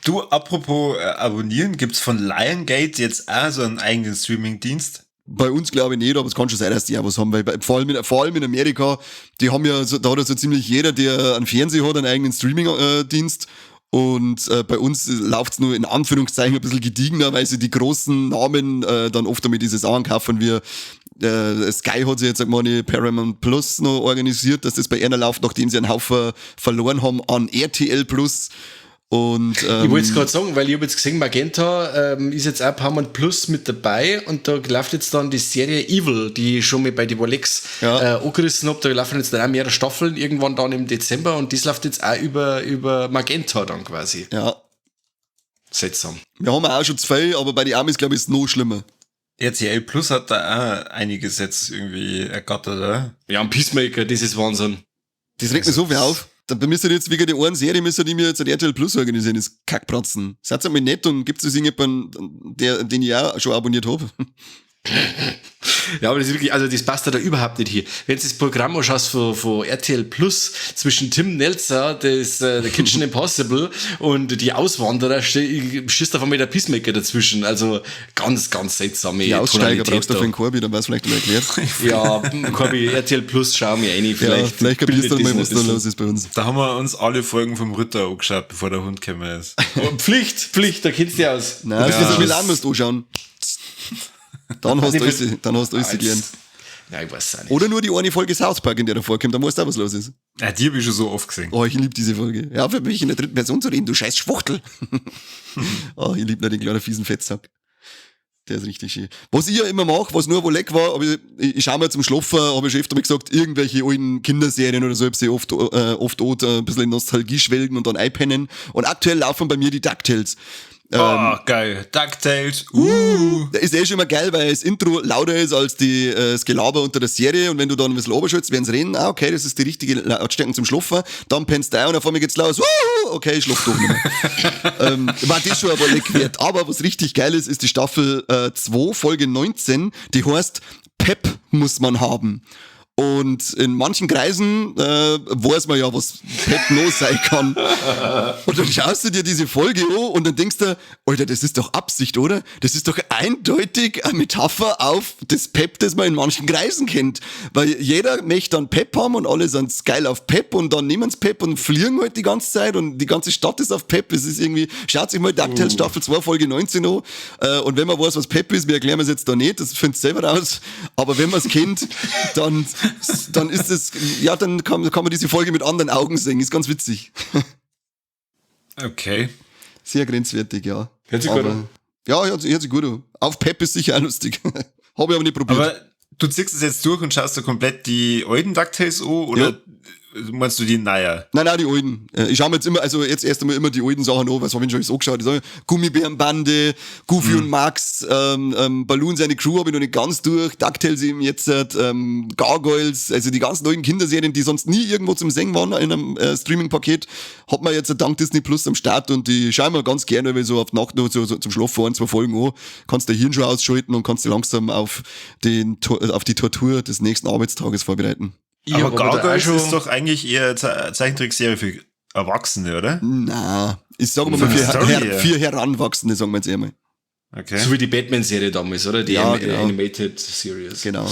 Du, apropos abonnieren, gibt's von Liongate jetzt auch so einen eigenen Streaming-Dienst? Bei uns glaube ich nicht, aber es kann schon sein, dass die auch was haben, weil vor allem in Amerika, die haben ja, so, da hat ja so ziemlich jeder, der einen Fernseher hat, einen eigenen Streaming-Dienst. Und bei uns läuft's nur in Anführungszeichen ein bisschen gediegener, weil sie die großen Namen dann oft damit diese Sachen kaufen. Wir Sky hat sich jetzt mal eine Paramount Plus noch organisiert, dass das bei einer läuft, nachdem sie einen Haufen verloren haben an RTL Plus. Und, Ich wollte es gerade sagen, weil ich habe jetzt gesehen, Magenta ist jetzt auch Paramount Plus mit dabei und da läuft jetzt dann die Serie Evil, die ich schon mal bei die Walex angerissen habe. Da laufen jetzt dann auch mehrere Staffeln irgendwann dann im Dezember und das läuft jetzt auch über Magenta dann quasi. Ja. Seltsam. Wir haben auch schon zwei, aber bei den Amis, glaube ich, ist es noch schlimmer. RTL Plus hat da auch einiges jetzt irgendwie ergattert, oder? Ja, ein Peacemaker, das ist Wahnsinn. Das regt mir so viel auf. Da müsst ihr jetzt wegen der einen Serie, müsst ihr die mir jetzt an RTL Plus organisieren, das Kackpratzen. Seid ihr mal nett und gibt es irgendjemanden, den ich auch schon abonniert hab? Ja, aber das ist wirklich, also das passt ja da überhaupt nicht hier. Wenn du das Programm anschaust von RTL Plus zwischen Tim Mälzer, das The Kitchen Impossible und die Auswanderer, schießt auf einmal der Peacemaker dazwischen. Also ganz, ganz seltsame Die Aussteiger Tonalität brauchst du da. für den Corby, dann wär's vielleicht mal erklärt. Ja, Corby, RTL Plus, schau mir rein. Vielleicht, ja, vielleicht kapierst du bildet mal, das was da noch ein los ist bei uns. Da haben wir uns alle Folgen vom Ritter angeschaut, bevor der Hund gekommen ist. bisschen. Pflicht, da kennst du dich aus. Nein, das Ja. ist Milan musst du anschauen. Dann hast du alles, dann hast du alles Ah, gelernt. Nein, ich weiß auch nicht. Oder nur die eine Folge South Park, in der er vorkommt, dann weißt du auch, was los ist. Ja, die habe ich schon so oft gesehen. Oh, ich lieb diese Folge. Ja, für mich in der dritten Person zu reden, du scheiß Schwuchtel. Oh, ich lieb nur den kleinen fiesen Fettsack. Der ist richtig schön. Was ich ja immer mache, was nur wo leck war, aber ich schau mir zum Schlafen, habe ich schon öfter mal gesagt, irgendwelche alten Kinderserien oder so, hab sie oft auch, ein bisschen in Nostalgie schwelgen und dann einpennen. Und aktuell laufen bei mir die DuckTales. Oh, geil. DuckTales. Da ist eh schon immer geil, weil das Intro lauter ist als das Gelaber unter der Serie und wenn du dann ein bisschen runterschaltest, werden sie reden, ah, okay, das ist die richtige Lautstärke zum Schlafen, dann pennst du ein und auf einmal geht's los, okay, ich schlaf doch nicht mehr. War das schon aber leck wert. Aber was richtig geil ist, ist die Staffel 2, Folge 19, die heißt Pep muss man haben. Und in manchen Kreisen weiß man ja, was Pep los sein kann. Und dann schaust du dir diese Folge an und dann denkst du, Alter, das ist doch Absicht, oder? Das ist doch eindeutig eine Metapher auf das Pep, das man in manchen Kreisen kennt. Weil jeder möchte dann Pep haben und alle sind geil auf Pep und dann nehmen sie Pep und fliegen halt die ganze Zeit und die ganze Stadt ist auf Pep. Es ist irgendwie, schaut sich mal DuckTales Staffel 2, Folge 19 an. Und wenn man weiß, was Pep ist, wir erklären es jetzt da nicht, das findest du selber raus. Aber wenn man es kennt, dann ist es, ja, dann kann man diese Folge mit anderen Augen sehen. Ist ganz witzig. Okay. Sehr grenzwertig, ja. Hört sich gut an. Ja, hört sich gut an. Auf Pep ist sicher auch lustig. Hab ich aber nicht probiert. Aber du ziehst es jetzt durch und schaust du komplett die alten DuckTales an oder Ja. meinst du die neuen? Nein, nein, die alten. Ich schau mir jetzt immer, also jetzt erst einmal immer die alten Sachen an, was hab ich schon alles angeschaut? Ich sag, Gummibärenbande, Goofy und Max, Balloon, seine Crew hab ich noch nicht ganz durch, DuckTales eben jetzt, Gargoyles, also die ganzen neuen Kinderserien, die sonst nie irgendwo zum Singen waren in einem Streaming-Paket, hat man jetzt dank Disney Plus am Start und die schauen wir ganz gerne, weil so auf die Nacht noch so zum Schlaf fahren, 2 Folgen an, kannst dein Hirn schon ausschalten und kannst dich langsam auf die Tortur des nächsten Arbeitstages vorbereiten. Ich Aber hab aber da auch Gargoyles schon ist doch eigentlich eher Zeichentrickserie für Erwachsene, oder? Na, ich sag mal Von der Story her. für Heranwachsende, sagen wir jetzt einmal. Okay. So wie die Batman-Serie damals, oder? Die Ja, genau. Animated Series. Genau.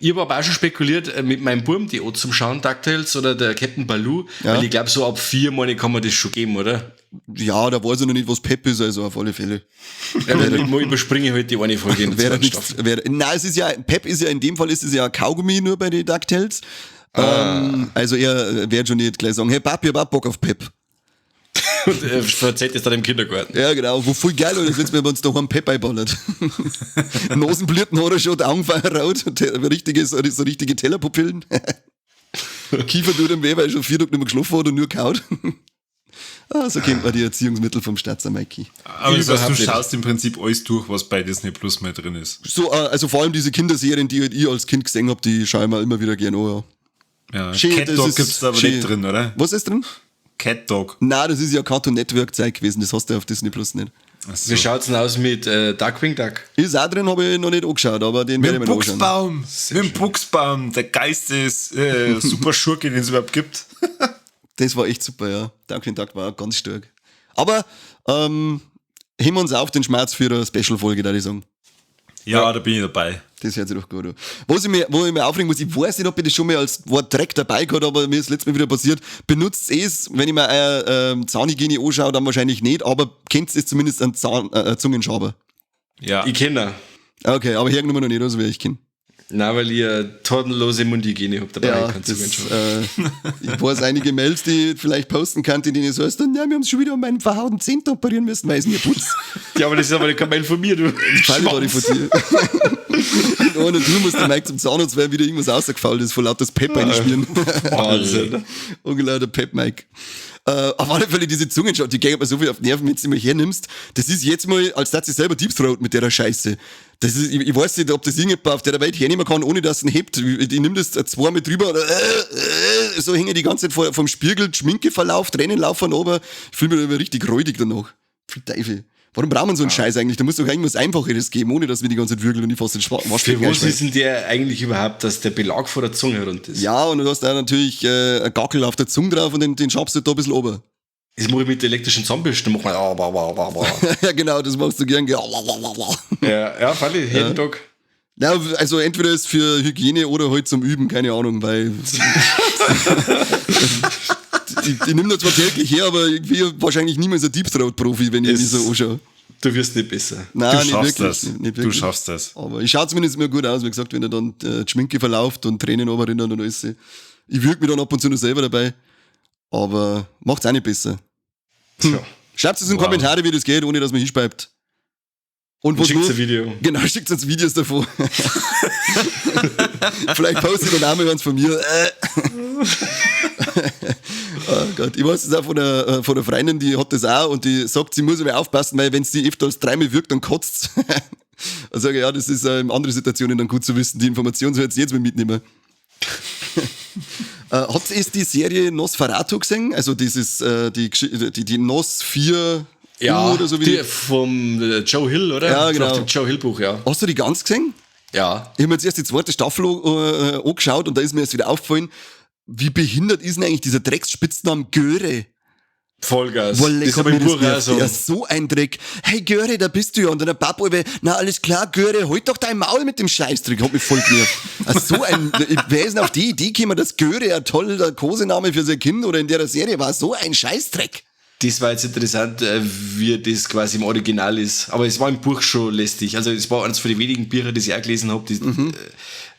Ich hab aber auch schon spekuliert, mit meinem Burm, die auch zum Schauen, DuckTales oder der Captain Baloo, Ja. weil ich glaub, so ab 4 Monate kann man das schon geben, oder? Ja, da weiß ich noch nicht, was Pep ist, also auf alle Fälle. Ja, dann überspringe ich halt die eine Folge in der Wäre zweiten nichts, Staffel. wäre, nein, es ist ja, Pep ist ja in dem Fall ist es ja Kaugummi nur bei den DuckTales. Also er wird schon nicht gleich sagen, hey Papi, ich hab auch Bock auf Pep. Und verzählt es dann im Kindergarten. Ja, genau. Wo voll geil, oder? Das, wenn man uns da einen Pep einballert. Nasenblüten hat er schon, die Augen rot, so richtige Tellerpupillen. Kiefer tut ihm weh, weil er schon 4 Tage nicht mehr geschlafen hat und nur kaut. Ah, so kennt man die Erziehungsmittel vom Staatsanwalt. Aber das heißt, du schaust im Prinzip alles durch, was bei Disney Plus mal drin ist. So, also vor allem diese Kinderserien, die halt ich als Kind gesehen habe, die schaue ich mir immer wieder gerne an. Ja. Ja, schön, Cat Dog gibt's da aber schön. Nicht drin, oder? Was ist drin? Cat Dog. Nein, das ist ja Cartoon Network Zeit gewesen, das hast du auf Disney Plus nicht. So. Wie schaut's denn aus mit Darkwing Duck? Ist auch drin, habe ich noch nicht angeschaut, aber den werde ich mir noch anschauen. Mit dem Buchsbaum, der geilste super Schurke, den es überhaupt gibt. Das war echt super, ja. Darkwing Duck war auch ganz stark. Aber heben wir uns auf den Schmerz für eine Special-Folge, da ich sagen. Ja, da bin ich dabei. Das hört sich doch gut an. Wo ich mir aufregen muss, ich weiß nicht, ob ich das schon mal als Wort Dreck dabei gehabt habe, aber mir ist letztes Mal wieder passiert. Benutzt es, wenn ich mir euer Zahnhygiene anschaue, dann wahrscheinlich nicht, aber kennt es zumindest einen Zungenschaber. Ja. Ich kenne. Okay, aber hergenommen noch nicht, also wie ich kenne. Nein, weil ich eine tadelose Mundhygiene habt, dabei ja, ich weiß einige Mails, die ich vielleicht posten kann, in denen es heißt, ja, wir haben schon wieder um meinen verhauten Zehnt operieren müssen, weil es mir putzt. Ja, aber das ist aber kein Mail von mir, du. Freilich war die von dir. In einer Tour muss der Mike zum Zahnarzt, weil wieder irgendwas rausgefallen ist, vor lauter das Pep einschmieren. Wahnsinn. Ungelauter Pep Mike. Auf alle Fälle diese Zungenschau, die geht mir so viel auf die Nerven, wenn du sie mal hernimmst. Das ist jetzt mal, als dass sie selber Deep Throat mit der Scheiße. Das ist, ich weiß nicht, ob das irgendjemand auf der Welt hernehmen kann, ohne dass es ihn hebt. Ich nehme das zweimal drüber und so hänge die ganze Zeit vom Spiegel, die Schminke verlauft, Tränen laufen runter. Ich fühle mich immer richtig räudig danach. Pfui Teufel. Warum braucht man so einen Scheiß eigentlich? Da muss doch irgendwas Einfacheres geben, ohne dass wir die ganze Zeit würgeln und ich fast den Waschbecken Für was ist denn der eigentlich überhaupt, dass der Belag vor der Zunge rund ist? Ja, und du hast da natürlich einen Gackel auf der Zunge drauf und den schabst du da ein bisschen oben. Das mache ich mit elektrischen Zahnbürsten, mach mal. Ja, genau, das machst du gern. Ja, freilich, jeden Tag. Ja, also entweder ist für Hygiene oder halt zum Üben, keine Ahnung, weil ich nehme das zwar täglich her, aber irgendwie wahrscheinlich niemals ein Deep Throat Profi, wenn ich mich so anschaue. Du wirst nicht besser. Nein, du schaffst das. Nicht wirklich. Du schaffst das. Aber ich schaue zumindest immer gut aus, wie gesagt, wenn er dann die Schminke verlauft und Tränen runterrinnen und alles. Ich würg mich dann ab und zu noch selber dabei, aber macht's auch nicht besser. Tja. Schreibt es in Kommentare, wie das geht, ohne dass man hinschreibt. Und was schickt ein Video. Genau, schickt uns Videos davon. Vielleicht postet dann auch mal eins von mir. Oh Gott, ich weiß es auch von einer Freundin, die hat das auch und die sagt, sie muss immer aufpassen, weil wenn sie öfter als dreimal wirkt, dann kotzt. Dann sage ich, ja, das ist in anderen Situationen dann gut zu wissen. Die Information soll jetzt mal mitnehmen. Hat es die Serie Nosferatu gesehen? Also dieses, die Nos 4 ja, oder so wie die vom Joe Hill, oder? Ja, genau. Nach dem Joe Hill Buch, ja. Hast du die ganz gesehen? Ja. Ich habe mir jetzt erst die zweite Staffel angeschaut und da ist mir erst wieder aufgefallen, wie behindert ist denn eigentlich dieser Drecksspitzname Göre? Vollgas. Wolle, das ist im Buch auch so. Ja, so ein Dreck. Hey Göre, da bist du ja. Und dann der Papa, na alles klar, Göre, halt doch dein Maul mit dem Scheißdreck. Hat mich voll genervt. Also so ein, wer ist denn auf die Idee gekommen, dass Göre ein toller Kosename für sein Kind oder in der Serie war? So ein Scheißdreck. Das war jetzt interessant, wie das quasi im Original ist. Aber es war im Buch schon lästig. Also es war eines von den wenigen Büchern, die ich auch gelesen habe.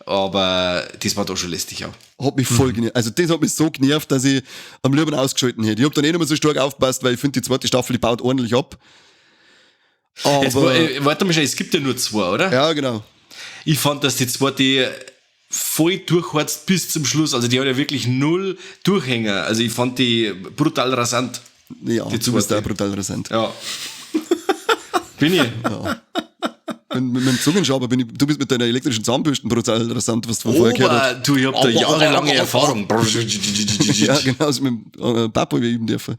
Aber das war da schon lästig auch. Hat mich voll genervt. Also das hat mich so genervt, dass ich am liebsten ausgeschalten hätte. Ich hab dann eh nicht mehr so stark aufgepasst, weil ich finde, die zweite Staffel, die baut ordentlich ab. Aber jetzt, warte mal schnell, es gibt ja nur zwei, oder? Ja, genau. Ich fand, dass die zweite voll durchheizt bis zum Schluss. Also die hat ja wirklich null Durchhänger. Also ich fand die brutal rasant. Ja, die du bist da brutal rasant. Ja. Bin ich? Ja. Mit dem Zungenschaber bin ich, du bist mit deiner elektrischen Zahnbürsten brutal rasant, was du vorher gehört hast. Du, ich hab da jahrelange Erfahrung. Ja, genau, also mit dem Papa üben dürfen.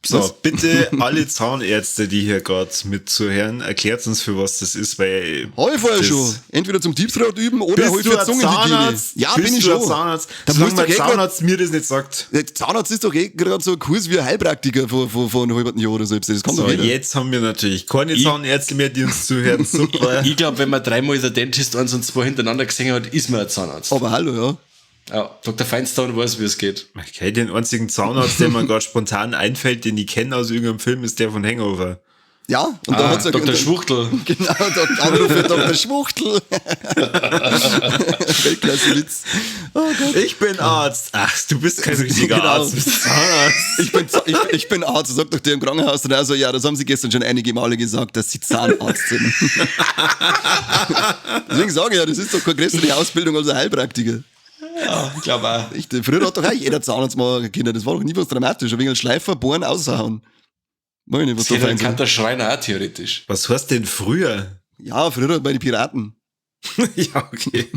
So, was? Bitte alle Zahnärzte, die hier gerade mit zuhören, erklärt uns, für was das ist, weil. Hab ich vorher schon. Entweder zum Deep Throat üben oder halt für Zungenhygiene. Ja, bin ich schon. Zahnarzt? Da muss doch Zahnarzt mir das nicht sagt. Der Zahnarzt ist doch eh gerade so ein Kurs wie ein Heilpraktiker vor einem halben Jahr oder so. Das kann so, doch jeder. Jetzt haben wir natürlich keine Zahnärzte mehr, die uns zuhören. Super. Ich glaube, wenn man dreimal der Dentist 1 und 2 hintereinander gesehen hat, ist man ein Zahnarzt. Aber hallo, ja. Ja, Dr. Feinstein weiß, wie es geht. Okay, den einzigen Zahnarzt, der mir gerade spontan einfällt, den ich kenne aus irgendeinem Film, ist der von Hangover. Ja, und da hat's ja Dr. Schwuchtel. Genau, Anruf für Dr. Schwuchtel. Weltklasse-Witz. Oh Gott. Ich bin Arzt. Ach, du bist kein richtiger genau. Arzt, du bist Zahnarzt. Ich bin Arzt, sagt doch der im Krankenhaus. Und er so, ja, das haben sie gestern schon einige Male gesagt, dass sie Zahnarzt sind. Deswegen sage ich ja, das ist doch keine größere Ausbildung als ein Heilpraktiker. Ja, ich glaube auch. Echt, früher hat doch auch jeder Zahnarzt machen können. Das war doch nie was Dramatisches. Ein wenig Schleifer, bohren, aushauen. Weiß ich nicht, was das da fein kann der Schreiner auch theoretisch. Was heißt denn früher? Ja, früher bei den Piraten. Ja, okay.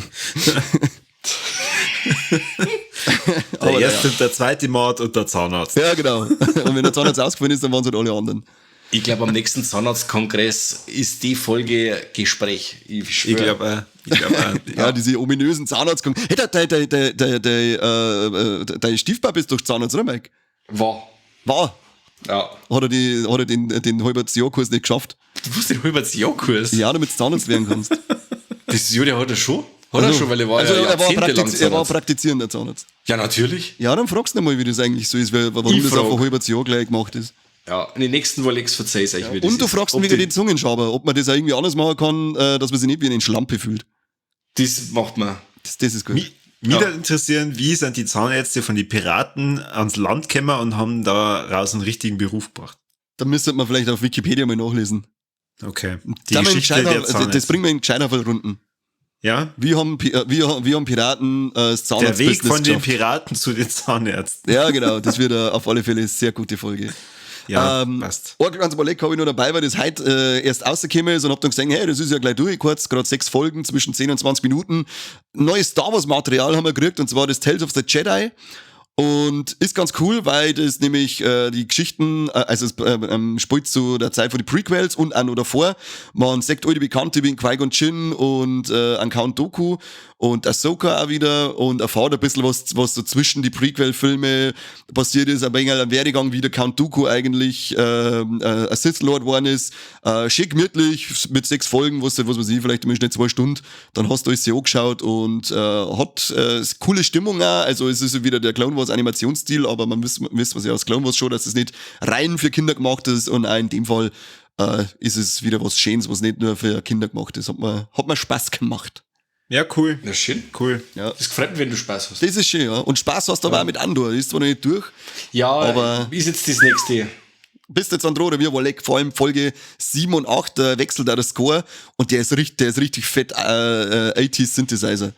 Der erste und der zweite Mord und der Zahnarzt. Ja, genau. Und wenn der Zahnarzt ausgefallen ist, dann waren es halt alle anderen. Ich glaube, am nächsten Zahnarztkongress ist die Folge Gespräch. Ich, ich glaube auch. Ich glaub auch. Ja, ja, diese ominösen Zahnarztkongress. Hey, dein Stiefpapa ist doch Zahnarzt, oder Mike? War. War? Ja. Hat er, die, hat er den Halberts-Jahr-Kurs nicht geschafft? Du musst den Halberts-Jahr-Kurs? Ja, damit du Zahnarzt werden kannst. Das ist ja, der hat er schon. Hat er schon, weil er war also ja er war praktizierender Zahnarzt. Ja, natürlich. Ja, dann fragst du mal, wie das eigentlich so ist, weil, warum ich das auf ein halbes Jahr gleich gemacht ist. Ja, in den nächsten Wolex verzeih ich euch, wie das Und du ist. Fragst wieder den Zungenschaber, ob man das auch irgendwie anders machen kann, dass man sich nicht wie eine Schlampe fühlt. Das macht man. Das ist gut. Mich ja. interessieren, wie sind die Zahnärzte von den Piraten ans Land gekommen und haben da raus einen richtigen Beruf gebracht? Da müsste man vielleicht auf Wikipedia mal nachlesen. Okay. Die Geschichte der Zahnärzte. Das bringen wir in Gescheiterfall-Runden. Ja. Wie haben Piraten das Zahnarzt-Business Der Weg von den Piraten zu den Zahnärzten. Ja, genau. Das wird auf alle Fälle eine sehr gute Folge. Ja, passt. Ein kleines Überleg habe ich noch dabei, weil das heute erst rausgekommen ist und hab dann gesehen, hey, das ist ja gleich durch, kurz, gerade 6 Folgen zwischen 10 und 20 Minuten. Neues Star Wars Material haben wir gekriegt, und zwar das Tales of the Jedi. Und ist ganz cool, weil das nämlich die Geschichten, also es spielt zu der Zeit von den Prequels und auch noch davor. Man sieht alle die Bekannte wie Qui-Gon Jinn und an Count Dooku und Ahsoka auch wieder und erfahrt ein bisschen was so zwischen die Prequel-Filme passiert ist, ein wenig ein Werdegang, wie der Count Dooku eigentlich ein Sith Lord geworden ist. Schön gemütlich mit 6 Folgen, was weiß ich, vielleicht im Schnitt 2 Stunden, dann hast du alles angeschaut und hat coole Stimmung auch, also es ist wieder der Clone Wars Animationsstil, aber man wissen was ja aus Clone Wars schon, dass es nicht rein für Kinder gemacht ist und auch in dem Fall ist es wieder was Schönes, was nicht nur für Kinder gemacht ist. Hat mir Spaß gemacht. Ja, cool. Ja, schön. Cool. Ja. Das gefällt mir, wenn du Spaß hast. Das ist schön, ja. Und Spaß hast du aber auch mit Andor. Ist zwar noch nicht durch. Ja, aber ist jetzt das nächste. Bist jetzt Andor oder wir, war leck, vor allem Folge 7 und 8, da wechselt da der Score und der ist richtig fett, 80s Synthesizer.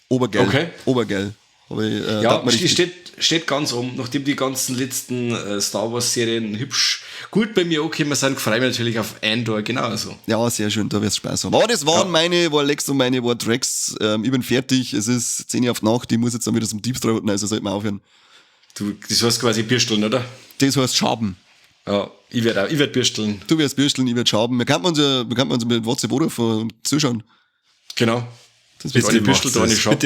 Obergeil. Okay. Obergeil. Aber, ja, steht ganz um. Nachdem die ganzen letzten Star Wars Serien hübsch gut bei mir angekommen sind, freue ich mich natürlich auf Andor genauso. Ja, sehr schön, da wirst du Spaß haben. Aber das waren meine Warlex und meine War Tracks. Ich bin fertig, es ist 10 Uhr auf Nacht, ich muss jetzt dann wieder zum Deep Throaten, also sollte man aufhören. Du, das heißt quasi Bürsteln, oder? Das heißt Schaben. Ja, ich werd bürsteln. Du wirst bürsteln, ich werd schaben. Wir könnten uns mit WhatsApp anrufen und zuschauen. Genau. Das bitte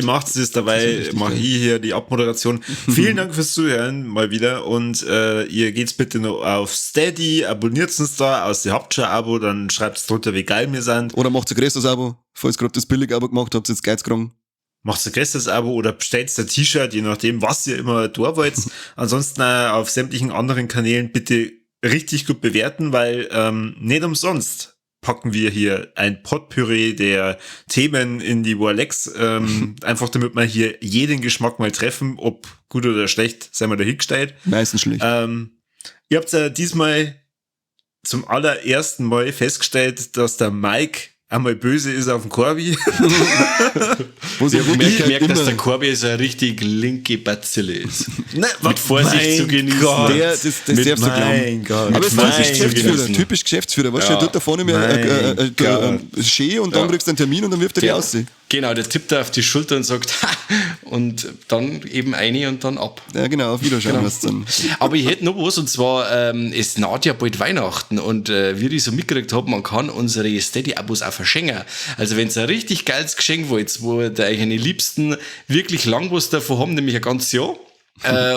macht's es, dabei mache ich hier die Abmoderation. Vielen Dank fürs Zuhören mal wieder und ihr geht's bitte noch auf Steady, abonniert uns da, aus ihr habt schon ein Abo, dann schreibt's drunter, wie geil wir sind. Oder macht ein größeres Abo, falls ihr gerade das billige Abo gemacht habt, jetzt geht's krank. Macht ein größeres Abo oder bestellt ein T-Shirt, je nachdem, was ihr immer da wollt. Ansonsten auf sämtlichen anderen Kanälen bitte richtig gut bewerten, weil nicht umsonst packen wir hier ein Potpüree der Themen in die Warlex, einfach damit wir hier jeden Geschmack mal treffen, ob gut oder schlecht, sei mal dahingestellt. Meistens schlecht. Ihr habt ja diesmal zum allerersten Mal festgestellt, dass der Mike einmal böse ist auf den Corby. Wo ich habe gemerkt, dass der Corby so eine richtig linke Bazille ist. Ne, mit Vorsicht zu genießen. Gott. Das mit darfst du glauben. Gott. Aber es ist typisch Geschäftsführer. Typisch Geschäftsführer. Weißt du, der tut da vorne mehr schön und dann kriegst du einen Termin und dann wirft er die aus. Genau, der tippt da auf die Schulter und sagt, ha, und dann eben eine und dann ab. Ja, genau, auf Wiederschauen. Genau. Dann. Aber ich hätte noch was, und zwar, es naht ja bald Weihnachten und wie ich so mitgekriegt habe, man kann unsere Steady-Abos auch verschenken. Also wenn ihr ein richtig geiles Geschenk wollt, wo ihr euch eine Liebsten wirklich lang was davon haben, nämlich ein ganzes Jahr,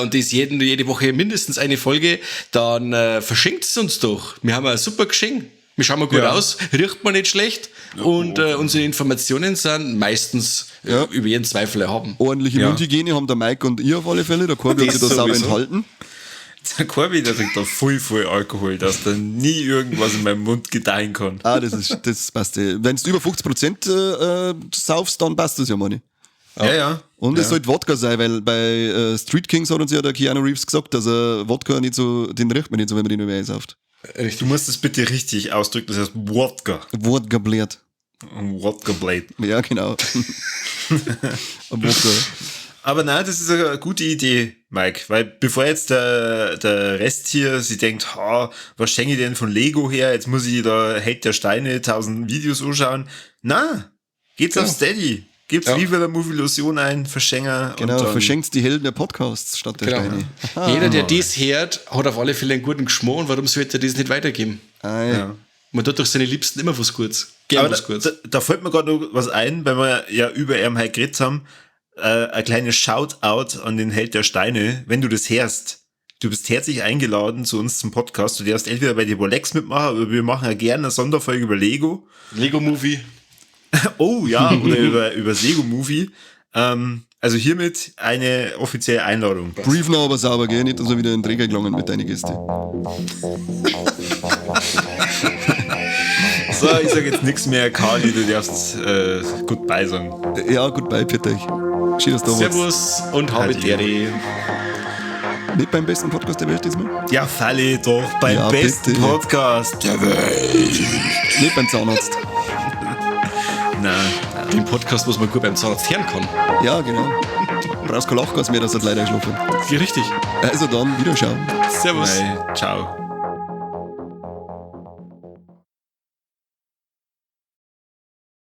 und das jede Woche mindestens eine Folge, dann verschenkt es uns doch. Wir haben ein super Geschenk. Wir schauen mal gut aus, riecht man nicht schlecht und unsere Informationen sind meistens über jeden Zweifel erhaben. Ordentliche Mundhygiene haben der Mike und ihr auf alle Fälle, der Corby hat sich da sauber enthalten. Der Corby, der trinkt da voll, voll Alkohol, dass da nie irgendwas in meinem Mund gedeihen kann. Ah, das passt. Wenn du über 50% saufst, dann passt das ja, meine. Ja, ja. Und es sollte Wodka sein, weil bei Street Kings hat uns ja der Keanu Reeves gesagt, dass er Wodka nicht so, den riecht man nicht so, wenn man den über einsauft. Du musst es bitte richtig ausdrücken, das heißt Wodka. Wodka blärt. Ein Wodka Blade. Ja, genau. Ein Wodka. Aber nein, das ist eine gute Idee, Mike, weil bevor jetzt der Rest hier sich denkt, ha, was schenke ich denn von Lego her, jetzt muss ich da Held der Steine 1000 Videos anschauen. Na, geht's auf Steady. Gebt's Viva la Movie Illusion ein, Verschenker. Genau, verschenkt die Helden der Podcasts statt der Steine. Jeder, der das hört, hat auf alle Fälle einen guten Geschmack und warum sollte er das nicht weitergeben? Ja. Man tut doch seine Liebsten immer was Gutes. Gern was Gutes. Da fällt mir gerade noch was ein, weil wir ja über ihn heute geredet haben. Ein kleines Shoutout an den Held der Steine, wenn du das hörst. Du bist herzlich eingeladen zu uns zum Podcast. Du darfst entweder bei den Bolex mitmachen, aber wir machen ja gerne eine Sonderfolge über Lego. Lego Movie. Oh ja, oder über Lego Movie. Also hiermit eine offizielle Einladung. Brief noch aber sauber, gell? Nicht, dass wir wieder in den Träger gelangen mit deinen Gästen. So, ich sag jetzt nichts mehr. Kali, du darfst goodbye sagen. Ja, goodbye, Peter. Schön, dass du da warst. Servus und habe Ehre. Nicht beim besten Podcast der Welt diesmal? Ja, Falle doch, beim ja, besten bitte. Podcast der Welt. Nicht beim Zahnarzt. Nein. Den Podcast, was man gut beim Zahnarzt hören kann. Ja, genau. Brauchst kein Lachgas mehr, das hat leider geschlafen. Ja, richtig. Also dann, wiederschauen. Servus. Nein, ciao.